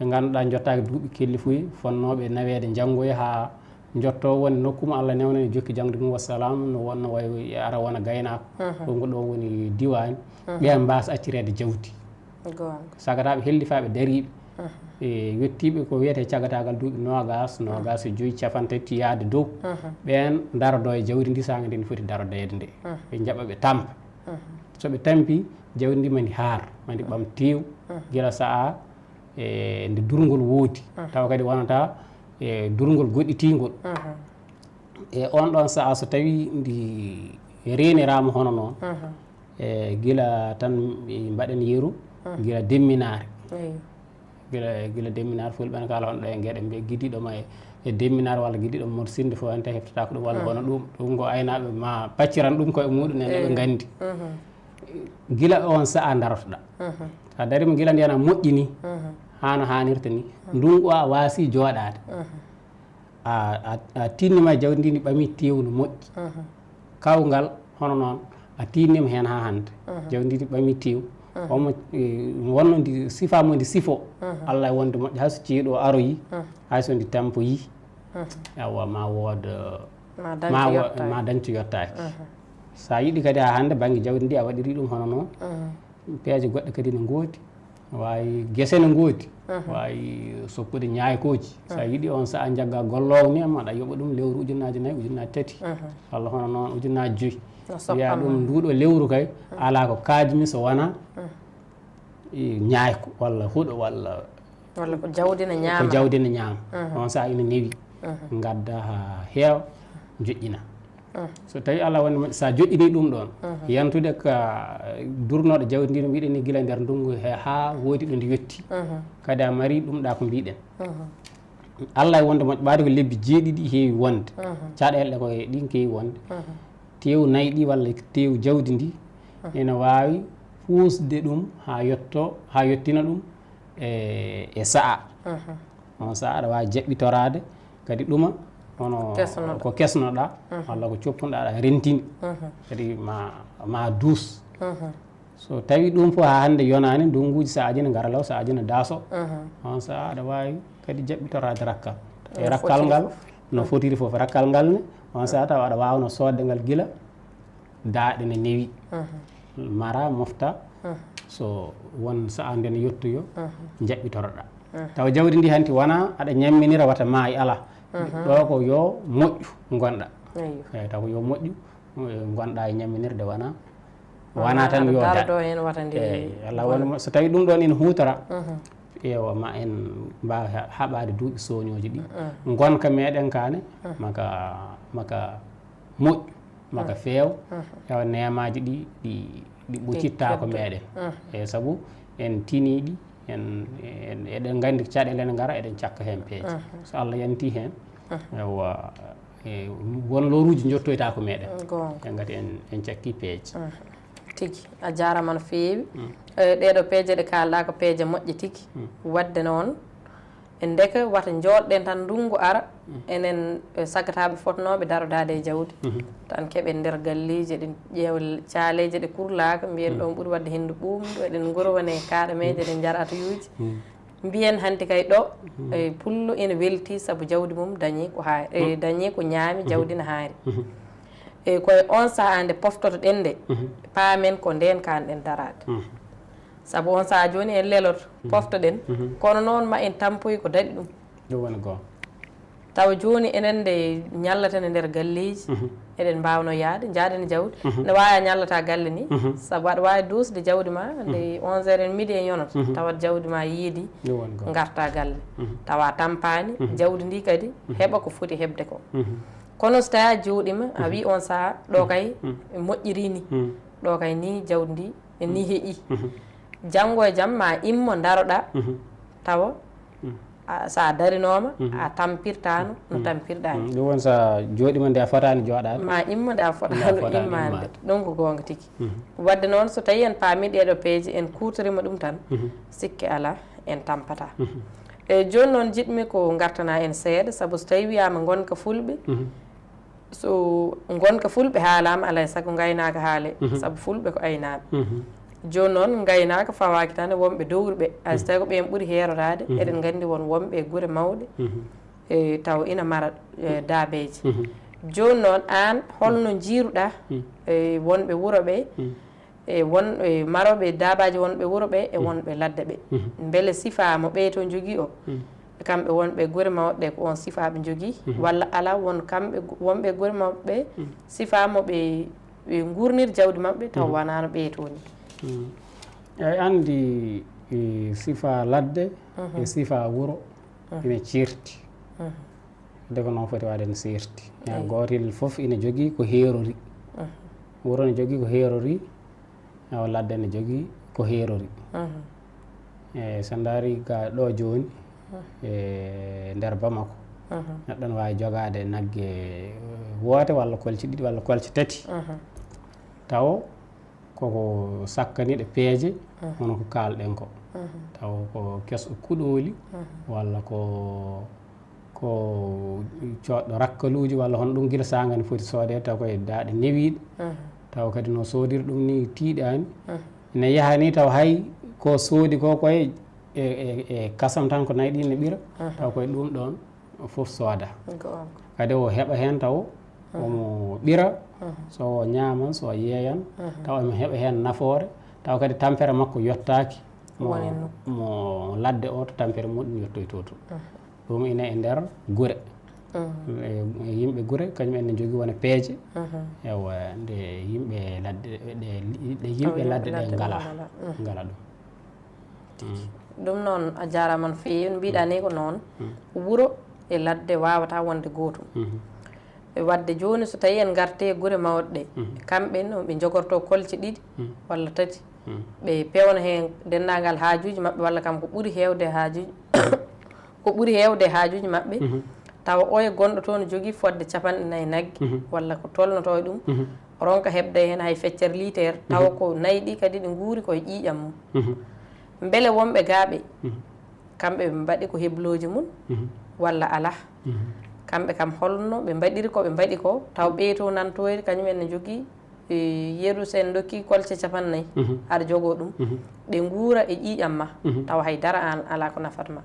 Ɓe ngannduɗaa njottaaki duuɓi kellifuye, fonnooɓe naweede njanngoya haa njottoo wonde nokku mo Allah newnani jokki jaŋde mum, wassalaamu, no wonno wayi ara wona gaynaako. Ɗum ko ɗo woni diwaani. Ɓeen mbaasa accireede jawdi. Goonga. Sagataaɓe hellifaaɓe dariiɓe. E yettiiɓe ko wiyetee cagataagal duuɓi noogaas, noogaas e joyi, cappanɗe tati yaade dow. Ɓeen ndarodoo e jawdi ndi saanga ndi no foti darodeede nde. Ɓe njaɓa ɓe tampa. So ɓe tampi, jawdi ndi ma ndi haar, ma ndi ɓam teew, gila sa'a e nde durngol woodi, tawa kadi wonata e durngol goɗɗitingol. E on ɗon sa'a so tawi ndi reeniraama hono noon, e gila tan ɓe mbaɗen yeru, gila demminaare. Eyi. Gila, gila demminaare, fulɓe ne kala on ɗo e ngeɗe mbiya gidiɗo ma e, e demminaare walla gidiɗo morsinde fof hente heftata ko ɗum walla hono ɗum. Ɗum ko aynaaɓe ma pacciran ɗum koye muɗum en, eɓe nganndi. Gila on sa'a darotoɗa. So a darima gila ndiyan a moƴƴini, haa no haanirta ni. Ndungu a waasi jooɗaade. A, a, a tinnima jawdi ndi ndi ɓami teewu no moƴƴi. Kawgal hono noon, a tinnima heen haa hannde. Jawdi ndi ndi ɓami teewu. Omo, e, wonno ndi sifa mo ndi sifo. Allah e wonde moƴƴa, hay so ceeɗu o aroyi, hay so ndi tampoyi. Awa, ma wood, ma dañtu wo-, yottaaki. Ma dañtu yottaaki. So a yiɗi kadi haa hannde bannge jawdi ndi a waɗiri ɗum hono noon. Peeje goɗɗe kadi no ngoodi. Waawi gese no ngoodi. Waawi soppude ñaaykooji. So a yiɗi on sa'a njagga golloowo ni, amma aɗa yoɓa ɗum lewru ujunnaaje nayi, ujunnaaje tati. Walla hono noon ujunnaaje joyi. No soppa. Wiya ɗum nduuɗo lewru kay, alaa ko kaajmi so wonaa, e, ñaayko walla huɗo walla. Walla ko jawdi ne ñaama. Ko jawdi ne ñaama. On sa'a ina newi. Ngadda haa heewa, joƴƴina. So tawi Allah wonde moƴƴa, so a joƴƴini ɗum ɗon, yantude ka durnooɗo jawdi ndi no mbiɗen ni gila nder ndungu he haa woodi ɗo ndi yotti. Kadi a mari ɗum ɗa ko mbiɗen. Allah e wonde moƴƴa, ɓaade ko lebbi jeeɗiɗi heewi wonde. Caɗeele ɗe ko e ɗin keewi wonde. Teew nayi ɗi walla teew jawdi ndi ina waawi fuusde ɗum haa yotto, haa yottina ɗum e, e sa'a. On sa'a aɗa waawi jaɓɓitoraade kadi ɗuma hono ko kesnoɗa, walla ko coppunoɗa aɗa rentini. Kadi ma, ma duus. So tawi ɗum fof haa hannde yonaani, ndunguuji sa'aaji ne ngara law, sa'aaji ne daaso. On sa'a aɗa waawi kadi jaɓɓitoraade rakkal. E rakkal ngal no fotiri fof, rakkal ngal ne, on sa'a tawa aɗa waawno soodde ngal gila daaɗe ne newi, mara, mofta, so won sa'a nde ne yottoyo, jaɓɓitoroɗa. Tawa jawdi ndi hanti wona aɗa ñamminira wata maayi, ala. Ɗo ko yo moƴƴu ngonɗa. Eyyo. Eyi, tawa ko yo moƴƴu, eh, ngonɗa e ñamminirde wona, wona tan yo daɗ. Eyi, Allah woni mo, so tawi ɗum ɗon ene hutora, ewa, ma en mbaaw ha-, haɓaade duuɓi soñooji ɗi. Ngonka meɗen ka ne, maka, maka moƴƴu, maka feew, tawa neemaaji ɗi, ɗi, ɗi ɓoccittaako meɗen. E sabu en tiniiɗi, en, en, eɗen nganndi caɗeele ene ngara, eɗen cakka heen peeje. So Allah yanti heen, ewa, e, won looruuji njottoytaako meɗen. Goonga. En ngati en, en cakki peeje. Tigi, a jaaraama no feewi. E, ɗeeɗo peeje ɗe kaalɗa ko peeje moƴƴe tigi. Waɗde noon, e ndeke wata njoolɗen tan ndunngu ara, enen, e, sagataaɓe fotnooɓe darodaade e jawdi, tan keɓen nder galleeji, eɗen ƴeewa caaleeje ɗe kurlaaka, mbiyen ɗoon ɓuri waɗde henndu ɓuuɓndu, eɗen ngorwone kaaɗameeje, eɗen njara atuyuuji. Mbiyen hanti kay ɗo, e, pullo ene welti sabu jawdi mum dañi ko haa-, e, dañi ko ñaami, jawdi na haari. E, koye on sahaa nde poftotoɗen nde, paamen ko ndeen kaanɗen daraade. Sabu on sahaa jooni en leloto, poftoɗen, kono noon ma en tampoy ko daɗi ɗum. Ɗum woni goonga. Tawa jooni enen nde ñallata e nder galleeji, eɗen mbaawno yahde, njaaden jawdi. Ne waawi a ñallata galle ni, sabu aɗa waawi duusde jawdi ma, nde onze heures en midi en yonata, tawat jawdi ma yiidi, Ɗum woni goonga. Ngarta galle. Tawa tampaani, jawdi ndi kadi heɓa ko foti heɓde ko. Kono so tawi a jooɗiima, a wi on sahaa, ɗo kay moƴƴiri ni, ɗo kay ni jawdi ndi, e ni heƴi. Janngo e jam ma immo ndaroɗa, tawa a, so a darinooma, a tampirtaano no tampirɗaa ni. Ɗum woni so a jooɗiima nde a fotaani jooɗaade. Ma immo nde a fotaano immaade. Ɗum ko goonga tigi. Waɗde noon, so tawii en paamii ɗeeɗoo peeje, en kuutoriima ɗum tan, sikke alaa, en tampataa. E jooni noon, njiɗmi ko ngartanaa en seeɗa, sabu so tawii wiyaama ngonka fulɓe, so ngonka fulɓe haalaama, alaa e sago ngaynaaka haalee, sabu fulɓe ko aynaaɓe. Jooni noon, ngaynaaka fawaaki tan e wonɓe dowruɓe, hay so tawii ko ɓeen ɓuri heeroraade, eɗen nganndi won wonɓe e gure mawɗe, e taw ina mara, e, daabeeje. Jooni noon, aan, holno njiiruɗaa, e, wonɓe wuro ɓe, e won, e marooɓe daabaaji wonɓe wuro ɓe e wonɓe ladde ɓe? Mbele sifaa mo ɓee to njogii o, kamɓe wonɓe gure mawɗe ɗe, ko on sifaa ɓe njogii, walla alaa, won kamɓe go-, wonɓe gure mawɓe ɓe, sifaa mo ɓe, ɓe nguurnir jawdi maɓɓe, taw wanaano ɓee to ni? Eyi, anndi, e, sifaa ladde e sifaa wuro ina ceerti. Wadde ko noon foti waɗde no seerti. Eyi. Gootel fof ina jogii ko heerori. Wuro ne jogii ko heerori, awa ladde ne jogii ko heerori. Eyi, so ndaari ga ɗo jooni, e nder Bamako, neɗɗo ne waawi jogaade nagge woote walla kolce ɗiɗi walla kolce tati. Taw koko sakkaniiɗo peeje, hono ko kaalɗen ko. Taw ko keso kuɗooli, walla ko, ko coodɗo rakkaluuji, walla hono ɗum gila saanga ne foti soodeede, taw koye daaɗe newiiɗe. Taw kadi no soodiri ɗum ni tiiɗaani. Ina yaha ni taw hay ko soodi ko koye e, e, e kasam tan ko nayi ɗi ne ɓira, taw koye ɗum ɗoon fof sooda. Goonga. Kadi o heɓa heen taw omo ɓira, so o ñaaman, so o yeeyan, taw omo heɓa heen nafoore, taw kadi tampere makko yottaaki mo, mo ladde o to tampere muɗum yottoytoo to. Ɗum ina e nder gure. E, e yimɓe gure, kañum en ne njogii wona peeje. Ewa, nde yimɓe ladde, ɗe, ɗe yimɓe ladde ɗe ngala, ngala ɗum. Tigi. Ɗum noon, a jaaraama no feewi. No mbiɗa ni ko noon, wuro e ladde waawataa wonde gootum. E waɗde jooni, so tawii en ngartii e gure mawɗe ɗe, kamɓe no ɓe njogortoo kolce ɗiɗi walla tati, ɓe peewna heen denndaangal haajuuji maɓɓe, walla kam ko ɓuri heewde haajuuji, ko ɓuri heewde haajuuji maɓɓe, tawa oya gonɗo toon jogii fodde capanɗe nayi nagge, walla ko tolnotoo e ɗum, ronka heɓde heen hay feccere liiteer, tawa ko nayi ɗi kadi ɗi nguuri koye ƴiiƴam mum. Mbele wonɓe gaa ɓe, kamɓe ɓe mbaɗi ko heblooji mum, walla alaa? Kamɓe kam, holno ɓe mbaɗiri ko ɓe mbaɗi ko, taw ɓee to nantoyri, kañum en ne njogii, e, yeru, so en ndokki kolce capanɗe nayi, aɗa jogoo ɗum, ɗe nguura e ƴiiƴam ma, taw hay dara aan alaa ko nafata ma.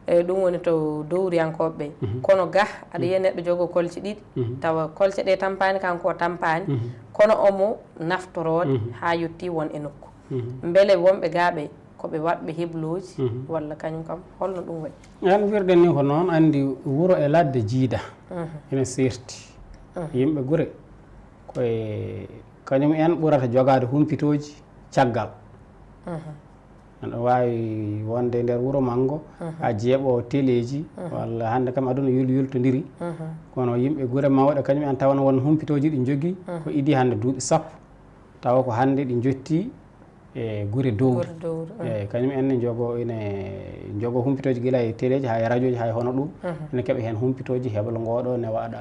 Eyi, ɗum woni to dowriyankooɓe ɓe. Kono gah, aɗa yiya neɗɗo jogoo kolce ɗiɗi, tawa kolce ɗe tampaani, kanko o tampaani, kono omo naftoroode haa yettii won e nokku. Mbele wonɓe gaa ɓe, ko ɓe waɗɓe heblooji, walla kañum kam, holno ɗum wayi? Aan, wirde ni ko noon, anndi wuro e ladde jiida, ina seerti. Yimɓe gure, koye kañum en ɓurata jogaade humpitooji caggal. Aɗa waawi wonde e nder wuro manngo, a jeeɓo teleeji, walla hannde kam aduna yul-, yultondiri. Kono yimɓe gure mawɗe, kañum en tawana won humpitooji ɗi njogii, ko idii hannde duuɓi sappo. Tawa ko hannde ɗi njottii e gure dowri. Gure dowri, mm. Eyi, kañum en ne njogo, ine njogo humpitooji gila e teleeji, haa e rajooji, haa e hono ɗum. Mhm. Ene keɓa heen humpitooji, heblo ngooɗo ne waɗa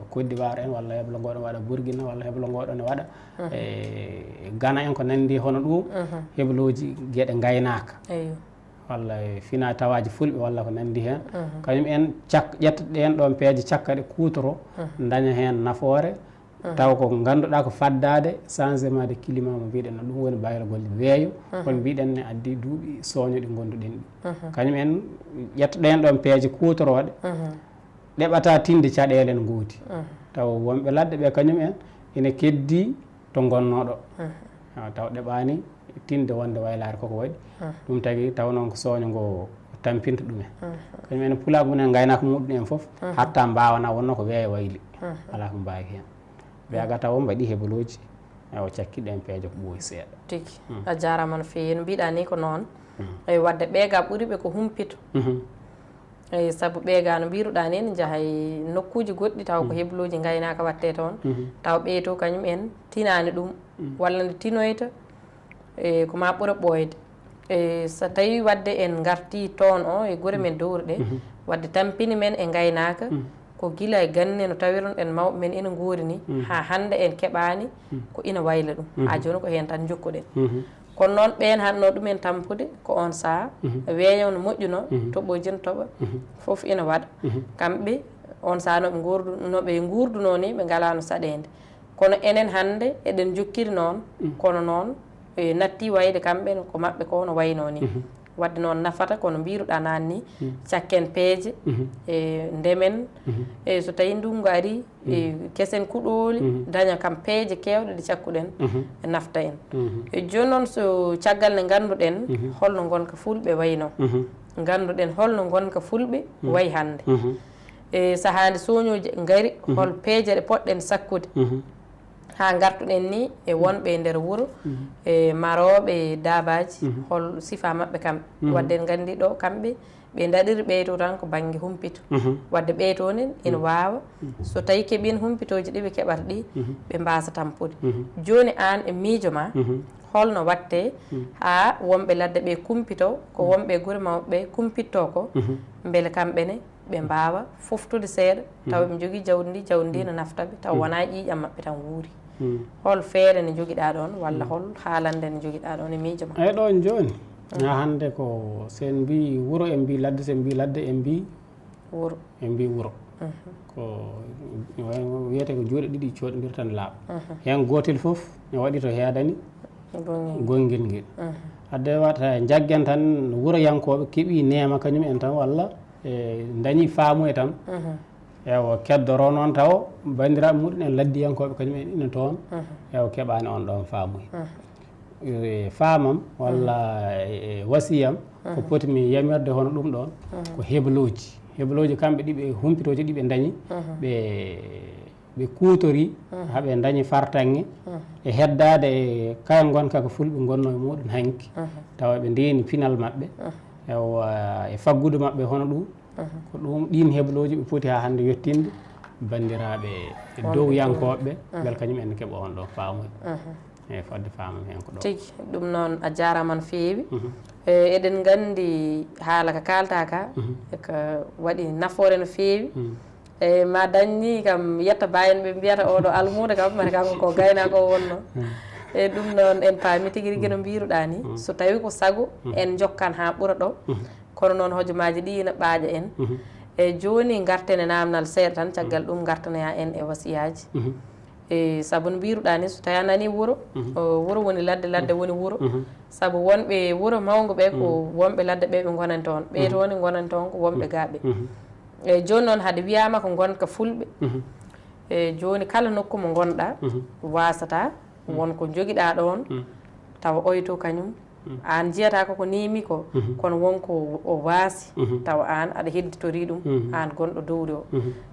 Côte d'Ivoire en, walla heblo ngooɗo waɗa Burkina, walla heblo ngooɗo ne waɗa, mhm, e, Ghana en, ko nanndi hono ɗum, mhm, heblooji geɗe ngaynaaka. Eyo. Walla e fina tawaaji fulɓe, walla ko nanndi heen. Mhm. Kañum en cak-, ƴetta ɗeen ɗoon peeje, cakka ɗe, kuutoro, mhm, daña heen nafoore, Taw ko ngannduɗaa ko faddaade changement de climat mo mbiɗen no, ɗum woni baylagol weeyo. Hol mbiɗen ne addi duuɓi sooño ɗi ngonnduɗen ɗi. Kañum en ƴettoɗen ɗoon peeje kuutorooɗe, ɗeɓata tinde caɗeele no ngooti. Taw wonɓe ladde ɓe kañum en ina keddii to ngonnoo ɗo. Awa, taw ɗeɓaani tinde wonde waylaare koko waɗi. Ɗum tagi taw noon ko sooño ngo tampinta ɗumen. Kañum en pulaagu mumen, ngaynaaka muɗum en fof, hatta mbaawana wonno ko weeyo wayli. Alaa ko mbaawi heen. Ɓe aga taw mbaɗi hebelooji, awa cakkiɗen peeje ko ɓooyi seeɗa. Tigi. A jaaraama no feewi. No mbiɗa ni ko noon. Eyi, wadde ɓeega ɓuri ɓe ko humpito. Eyi, sabu ɓeega no mbiruɗaa ni, ne njaha e nokkuuji goɗɗi taw ko hebelooji ngaynaaka waɗte toon. Taw ɓee to kañum en tinaani ɗum, walla nde tinoyta, e ko ma ɓura ɓooyde. E so tawi wadde en ngarti toon o e gure men dowruɗe, wadde tampini men e ngaynaaka, ko gila e ganne no tawiron en mawɓe men ina ngoori ni, haa hannde en keɓaani ko ina wayla ɗum. Haa jooni ko heen tan njokkuɗen. Kono noon ɓeen hannoo ɗum en tampude ko oon sahaa, weeyo no moƴƴunoo, toɓooji no toɓa, fof ina waɗa. Kamɓe oon sahaa no ɓe ngordu-, no ɓe nguurdunoo ni, ɓe ngalaano saɗeende. Kono enen hannde eɗen njokkiri noon, kono noon e natti wayde kamɓe ko maɓɓe ko no waynoo ni. Wadde noon nafata kono mbiruɗaa naan ni, cakken peeje, e ndemen, e so tawi ndunngu ari, e kesen kuɗooli, daña kam peeje keewɗe ɗe cakkuɗen, e nafta en. E jooni noon so caggal nde ngannduɗen holno ngonka fulɓe waynoo, ngannduɗen holno ngonka fulɓe way hannde. E sahaa nde sooñooji ngari, hol peeje ɗe poɗɗen sakkude? Haa ngartuɗen ni e wonɓe e nder wuro, e marooɓe, e daabaaji, hol sifa maɓɓe kamɓe? Wadde en nganndi ɗo kamɓe, ɓe ndaɗiri ɓeyto tan ko bannge humpito. Wadde ɓeyto nen ina waawa, so tawi keɓiino humpitooji ɗi ɓe keɓata ɗi, ɓe mbaasa tampude. Jooni aan e miijo ma, holno waɗte haa wonɓe ladde ɓe kumpito, ko wonɓe e gure mawɓe ɓe kumpittoo ko, mbele kamɓe ne ɓe mbaawa foftude seeɗa, tawa ɓe njogii jawdi ndi, jawdi ndi no nafta ɓe, tawa wonaa ƴiiƴam maɓɓe tan wuuri. Hol feere nde njogiɗaa ɗoon, walla hol haalande nde njogiɗaa ɗoon e miijo ma? Eyi, ɗoon jooni, haa hannde ko, so en mbii wuro, en mbii ladde, so en mbii ladde, en mbii wuro. En mbii wuro. Ko wiyetee ko juuɗe ɗiɗi coɗndirta ne laaɓa. Heen gootel fof ne waɗi to heedani gonngel ngel. Adde wata njaggen tan wuroyankooɓe keɓii neema kañum en tan, walla e dañi faamuye tan. Ewa, keddoro noon taw banndiraaɓe muɗum en laddiyankooɓe kañum en ina toon. Ewa, keɓaani on ɗoon faamuye. E faamam walla e wasiyam ko poti mi yamirde hono ɗum ɗoon, ko hebelooji. Hebelooji kamɓe ɗi ɓe humpitooji ɗi ɓe dañi, ɓe ɓe kuutori haa ɓe dañi fartaŋŋe e heddaade e kala ngonka ko fulɓe ngonnoo e muɗum hanki, tawa ɓe ndeeni pinal maɓɓe, ewa, e faggudu maɓɓe hono ɗum. Ko ɗum, ɗiin hebelooji ɓe poti haa hannde yettinde banndiraaɓe e dowyankooɓe ɓe, mbele kañum en keɓa on ɗoon faamude. E fodde faamam heen ko ɗo. Tigi, ɗum noon a jaaraama no feewi. E, eɗen nganndi haala ka kaaltaa ka, e ka waɗi nafoore no feewi. E, ma dañ ni kam yetta mbayen ɓe mbiyata oɗo almuudo kam, mata kanko ko gaynaako o wonno. E, ɗum noon en paami tigi rigi no mbiruɗaa ni. So tawi ko sago, en njokkan haa ɓura ɗo. Kono noon hojomaaji ɗi ina ɓaaƴa en. E, jooni ngarten e naamnal seeɗa tan, caggal ɗum ngartanoyaa en e wasiyaaji. E, sabu no mbiruɗaa ni, so tawi a nani wuro, o, wuro woni ladde, ladde woni wuro. Sabu wonɓe wuro mawngo ɓe ko wonɓe ladde ɓe ɓe ngonani toon. Ɓe toon ngonani toon ko wonɓe gaaɓe. E, jooni noon hade wiyaama ko ngonka fulɓe. E, jooni kala nokku mo ngonɗaa, waasata won ko njogiɗaa ɗoon, tawa oyto kañum. Aan njiyata ko ko neemi ko, kono won ko o waasi, tawa aan aɗa hedditori ɗum, aan gonɗo dowri o.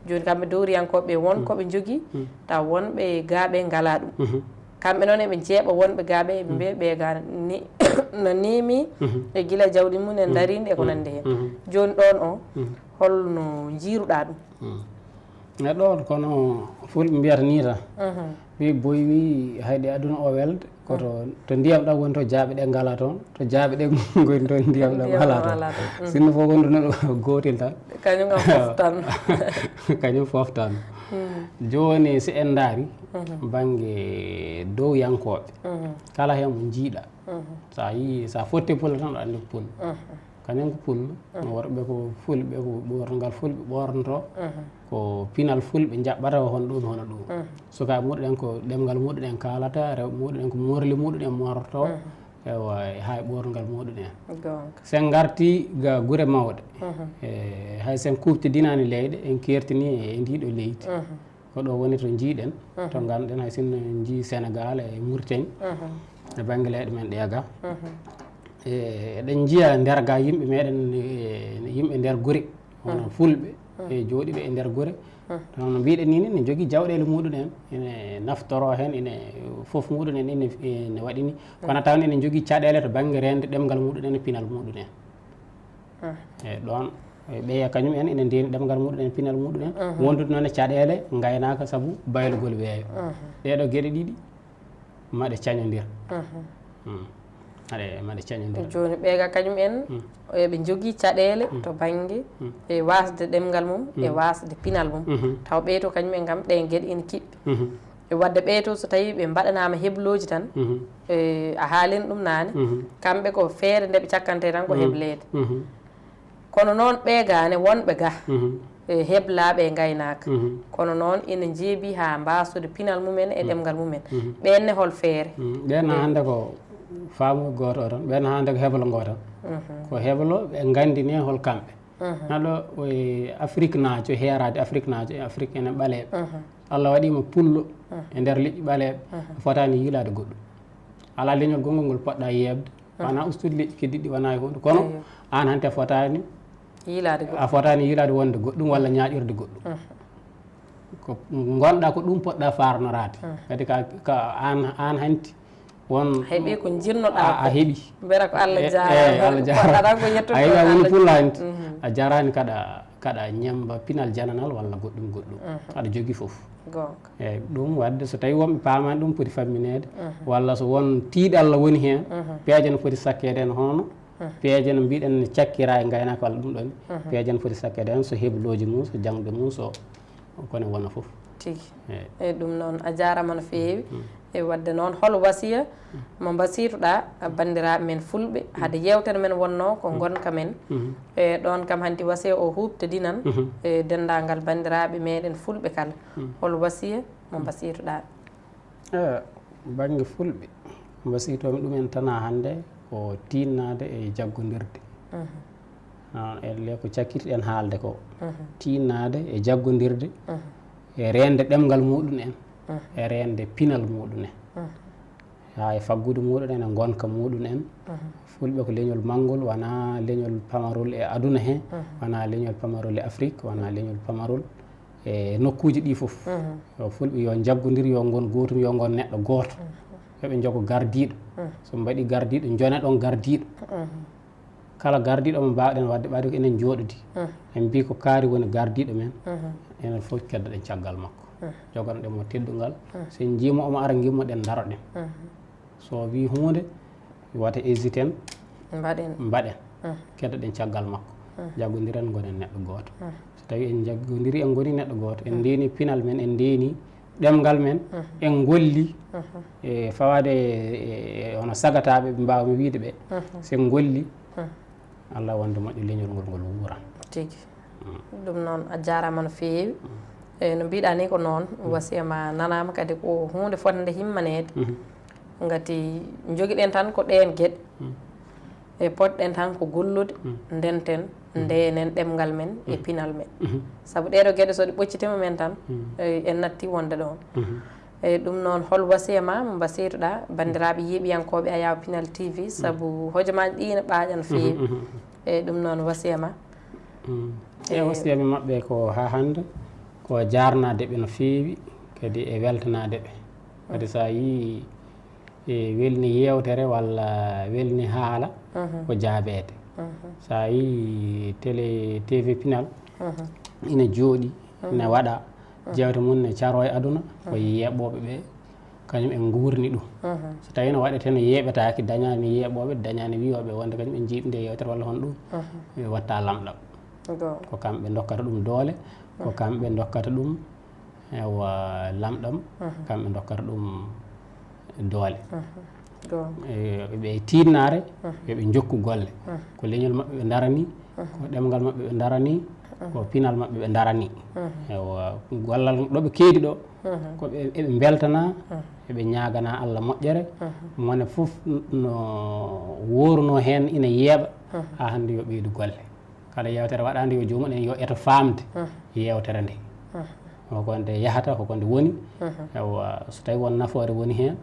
Jooni kamɓe dowriyankooɓe won ko ɓe njogii, tawa wonɓe gaaɓe ngalaa ɗum. Kamɓe noon eɓe njeeɓa wonɓe gaaɓe, eɓe mbiya ɓe ga ni, no neemi e gila jawdi mum en ndariindi e ko nanndi heen. Jooni ɗoon o, holno njiiruɗaa ɗum? E ɗoon, kono fulɓe mbiyata nii tan. Ɓe boy wi hayde aduna o welde, ko to, to ndiyam ɗam woni to jaaɓe ɗe ngalaa toon, to jaaɓe ɗe ngoni toon ndiyam ɗam alaa toon. Sinno fof wonduno ɗo gootel tan. Kañum kam fof tan. Kañum fof tan. Jooni, si en ndaari bannge dowyankooɓe, kala heen mo njiiɗa, so a yii, so a fotti pullo tan, aɗa anndi ko pullo. Kañum ko pullo, worɓe ko fulɓe, ko ɓoorngal fulɓe ɓoornotoo, ko pinal fulɓe njaɓɓata, ko hono ɗum, hono ɗum. Sukaaɓe muɗum en ko ɗemngal muɗum en kaalata, rewɓe muɗum en ko morli muɗum en moortoo, ewa, e hay ɓoorngal muɗum en. Goonga. Sen ngarti ga gure mawɗe, e hay sen kuuɓtidinaani leyɗe, en keertini e ndii ɗoo leydi. Ko ɗo woni to njiiɗen, to nganduɗen hay sinno en njii Sénégal e Mauritanie, e bannge leyɗe men ɗe ga. E, eɗen njiya nder ga yimɓe meɗen, e, yimɓe nder gure, hono fulɓe, e jooɗiiɓe e nder gure. Hono mbiɗen ni, ne jogii jawɗeele muɗum en, ene naftoro heen, ene fof muɗum en, ene, ene waɗi ni. Kono taw ene jogii caɗeele to bannge reende ɗemngal muɗum en e pinal muɗum en. E ɗoon, e ɓeya kañum en ene ndeeni ɗemngal muɗum en, pinal muɗum en. Wondude noon e caɗeele ngaynaaka sabu baylugol weeyo. Ɗee ɗoo geɗe ɗiɗi maɗe cañondira. Mm. Maɗe, maɗe cañondira. Jooni ɓeya kañum en, eɓe njogii caɗeele to bannge e waasde ɗemngal mum, e waasde pinal mum. Taw ɓee to kañum en kam ɗeen geɗe ene kiɓɓi. E waɗde ɓee to so tawii ɓe mbaɗanaama heblooji tan, e, a haalino ɗum naane, kamɓe ko feere nde ɓe cakkantee tan ko hebleede. Kono noon ɓee ga ne wonɓe ga, e heblaaɓe e ngaynaaka. Kono noon ina njeebii haa mbaasude pinal mumen e ɗemngal mumen. Ɓeen ne hol feere? Ɓeen na hannde ko faamu gooto o tan, ɓeen na hannde ko heblo ngoo tan. Ko heblo ɓe nganndini hol kamɓe. Neɗɗo o e Afrik naajo, heeraade Afrik naajo, e Afrik ene ɓaleeɓe. Allah waɗii mo pullo e nder liƴƴi ɓaleeɓe, a fotaani yiilaade goɗɗum. Alaa leñol gongol ngol poɗɗa yeeɓde, wona ustude liƴƴi keddiɗi, wona e huunde. Kono aan hannde a fotaani yiilaade goɗɗum. A fotaani yiilaade wonde goɗɗum walla ñaaƴorde goɗɗum. Ko ngonɗa ko ɗum poɗɗa faarnoraade. Kadi ka, ka aan, aan hanti won heɓi ko njinnoɗa a, a ko heɓi. Mbela ko Allah jaaraama. Eh, Allah jaaraama. Poɗɗa tan ko yettude a heɓi a woni pullo hanti. A jaraani kaɗa, kaɗa ñemba pinal jananal walla goɗɗum goɗɗum. Aɗa jogii fof. Goonga. Eeyi, ɗum waɗde so tawii wonɓe paamaani ɗum poti fammineede, walla so won tiiɗalla woni heen, peeje no poti sakkeede heen hono, peeje no mbiɗen ne cakkira e ngaynaaka walla ɗum ɗon, peeje no poti sakkeede heen so heblooji mum, so jaŋde mum, so kone wona fof. Tigi. Eeyi. Eeyi, ɗum noon a jaaraama no feewi. E waɗde noon, hol wasiya mo mbasiytoɗa banndiraaɓe men fulɓe, hade yeewtere men wonnoo ko ngonka men. E ɗoon kam hanti wasiya o huuɓtodinan e denndaangal banndiraaɓe meɗen fulɓe kala. Hol wasiya mo mbasiytoɗa? E bannge fulɓe, mbasiytoomi ɗumen tan haa hannde ko tiinnaade e jaggondirde. Noon elle ko cakkitiɗen haalde ko. Tiinnaade e jaggondirde, e reende ɗemngal muɗum en, e reende pinal muɗum en. Haa e faggudu muɗum en, e ngonka muɗum en. Fulɓe ko leñol manngol, wona leñol pamarol e aduna he, wona leñol pamarol e Afrik, wona leñol pamarol e nokkuuji ɗi fof. Yo fulɓe yo njaggondir, yo ngon gootum, yo ngon neɗɗo gooto. Yo ɓe njogo gardiiɗo. So mbaɗi gardiiɗo, njone ɗon gardiiɗo. Kala gardiiɗo mo mbaawɗen waɗde, ɓayde ko enen njooɗodi. En mbii ko kaari woni gardiiɗo men. Enen fof keddoɗen caggal makko. Jogonoɗen mo teddungal. So en njii mo omo ara, ngimmoɗen, ndaroɗen. So o wii huunde, wata hésiten, mbaɗen. Mbaɗen. Keddoɗen caggal makko. Jaggondiren, ngonen neɗɗo gooto. So tawii en njaggondirii, en ngonii neɗɗo gooto, en ndeeni pinal men, en ndeeni ɗemngal men, en ngolli e fawaade e, e, e hono sagataaɓe ɓe mbaawmi wiyde ɓe. So en ngolli, Allah wonde moƴƴo, leñol ngol ngol wuuran. Tigi. Ɗum noon, a jaaraama no feewi. E no mbiɗa ni ko noon, wasiya ma nanaama, kadi ko huunde fotnde himmaneede. Ngati njogiɗen tan ko ɗeen geɗe. E potɗen tan ko gollude, ndenten, ndeenen ɗemngal men e pinal men. Sabu ɗeeɗo geɗe so ɗe ɓoccitima men tan, e, en natti wonde ɗoon. E ɗum noon, hol wasiya ma mo mbasiytoɗa banndiraaɓe yeeɓiyankooɓe Ayaw Pinal T V, sabu hojomaaji ɗi ina ɓaaƴa no feewi. E ɗum noon, wasiya ma? E wasiya mi maɓɓe ko haa hannde, ko jaarnaade ɓe no feewi, kadi e weltanaade ɓe. Kadi so a yii e welni yeewtere walla welni haala, ko jaabeede. So a yii télé, T V Pinal, ina jooɗi, ina waɗa, jeewte mum ne caro e aduna, ko yeeɓooɓe ɓe, kañum en nguurni ɗum. So tawii no waɗetee no yeeɓetaaki, dañaani yeeɓooɓe, dañaani wiyooɓe wonde kañum en njiiɓi nde yeewtere walla hono ɗum, mi watta lamɗam. Ko kamɓe ndokkata ɗum doole, ko kamɓe ndokkata ɗum, ewa, lamɗam, kamɓe ndokkata ɗum doole. Eɓe tiiɗnaare, yo ɓe njokku golle. Ko leñol maɓɓe ɓe ndarani, ko ɗemngal maɓɓe ɓe ndarani, ko pinal maɓɓe ɓe ndarani. Ewa, gollal ɗo ɓe keedi ɗo, ko ɓe, eɓe mbeltana, eɓe ñaagana Allah moƴƴere. Mone fof no wooruno heen ina yeeɓa, haa hannde yo ɓeydu golle. Kala yeewtere waɗaande yo joomum en yo eto faamde yeewtere nde. Ko ko nde yahata, ko ko nde woni. Ewa, so tawi won nafoore woni heen,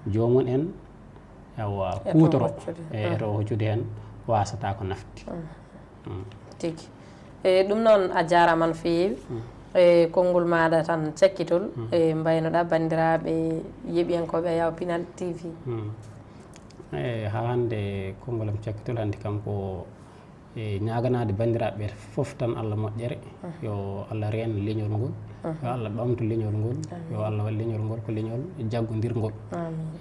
joomum en, ewa, kuutoro e eto hoccude heen, wasata ko nafti. Tigi. E ɗum noon a jaaraama no feewi. E konngol maaɗa tan cakkitol, e mbaynoɗa banndiraaɓe yeeɓiyankooɓe Ayaw Pinal T V. E haa hannde konngol am cakkitol hannde kam ko e ñaaganaade banndiraaɓe ɓe fof tan Allah moƴƴere. Yo Allah reen leñol ngol, yo Allah ɓamtu leñol ngol, yo Allah waɗ leñol ngol ko leñol jaggondirngol.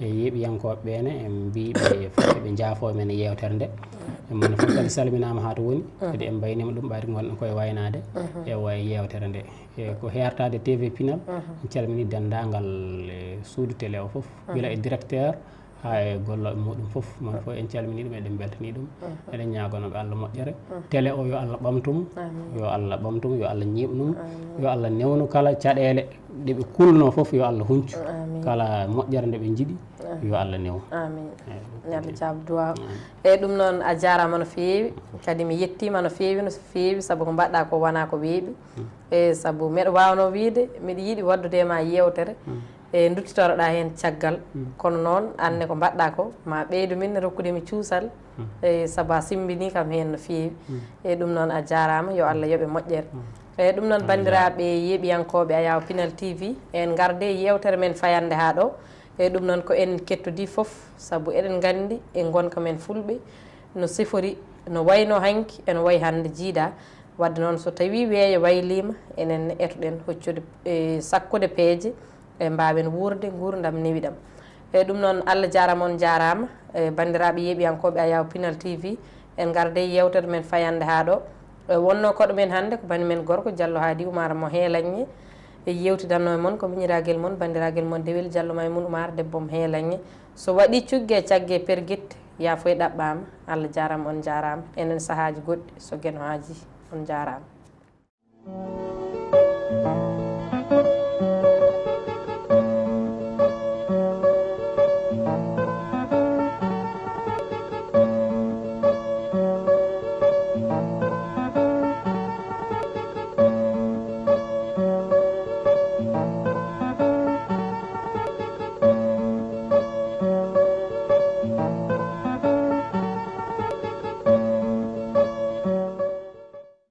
E yeeɓiyankooɓe ɓe ne, en mbii ɓe fof ɓe njaafoo men e yeewtere nde. E mone fof kadi salminaama haa to woni, kadi en mbayniima ɗum ɓaari ngonɗen koye waynaade e way yeewtere nde. E ko heertaade T V Pinal, en calminii denndaangal e suudu télé o fof, gila e directeur, haa e gollooɓe muɗum fof, mon fof en calminii ɗum, eɗen mbeltanii ɗum. Eɗen ñaaganoo ɓe Allah moƴƴere. Télé o yo Allah ɓamtum, yo Allah ɓamtum, yo Allah ñiiɓnum, yo Allah newnu kala caɗeele ɗe ɓe kulnoo fof, yo Allah huncu. Kala moƴƴere nde ɓe njiɗi, yo Allah newu. Amin. Yo Allah jaab duwaaw. Eyi, ɗum noon a jaaraama no feewi, kadi mi yettiima no feewi, no feewi, sabu ko mbaɗɗa ko wonaa ko weeɓi. E sabu meɗa waawnoo wiide, miɗa yiɗi waɗdude e ma yeewtere, e nduttitoroɗa heen caggal. Kono noon, aan ne ko mbaɗɗa ko, ma ɓeydu min rokkude mi cuusal, e sabu a simbinii kam heen no feewi. E ɗum noon a jaaraama, yo Allah yoɓe moƴƴere. E ɗum noon, banndiraaɓe yeeɓiyankooɓe Ayaw Pinal T V, en ngarde yeewtere men fayannde haa ɗo. E ɗum noon ko en kettodii fof, sabu eɗen nganndi e ngonka men fulɓe no sifori, no wayno hanki, eno wayi hannde jiidaa. Wadde noon, so tawii weeyo wayliima, enen ne etoɗen hoccude, e sakkude peeje, e mbaawen wuurde nguurndam newiɗam. E ɗum noon, Allah jaaraama, on njaaraama, e banndiraaɓe yeeɓiyankooɓe Ayaw Pinal T V, en ngarde yeewtere men fayannde haa ɗo. E wonnoo koɗo men hannde ko bani men gorko Jallo Haadi Umar mo Heelaŋŋe. E yeewtidanno e mon ko miñiraagel mon, banndiragel mon Dewel Jallo Maymun Umar, debbo mo Heelaŋŋe. So waɗii cugge e cagge pergitte, yaafoy ɗaɓɓaama. Allah jaaraama, on njaaraama. Enen sahaaji goɗɗi, so Geno haajii, on njaaraama.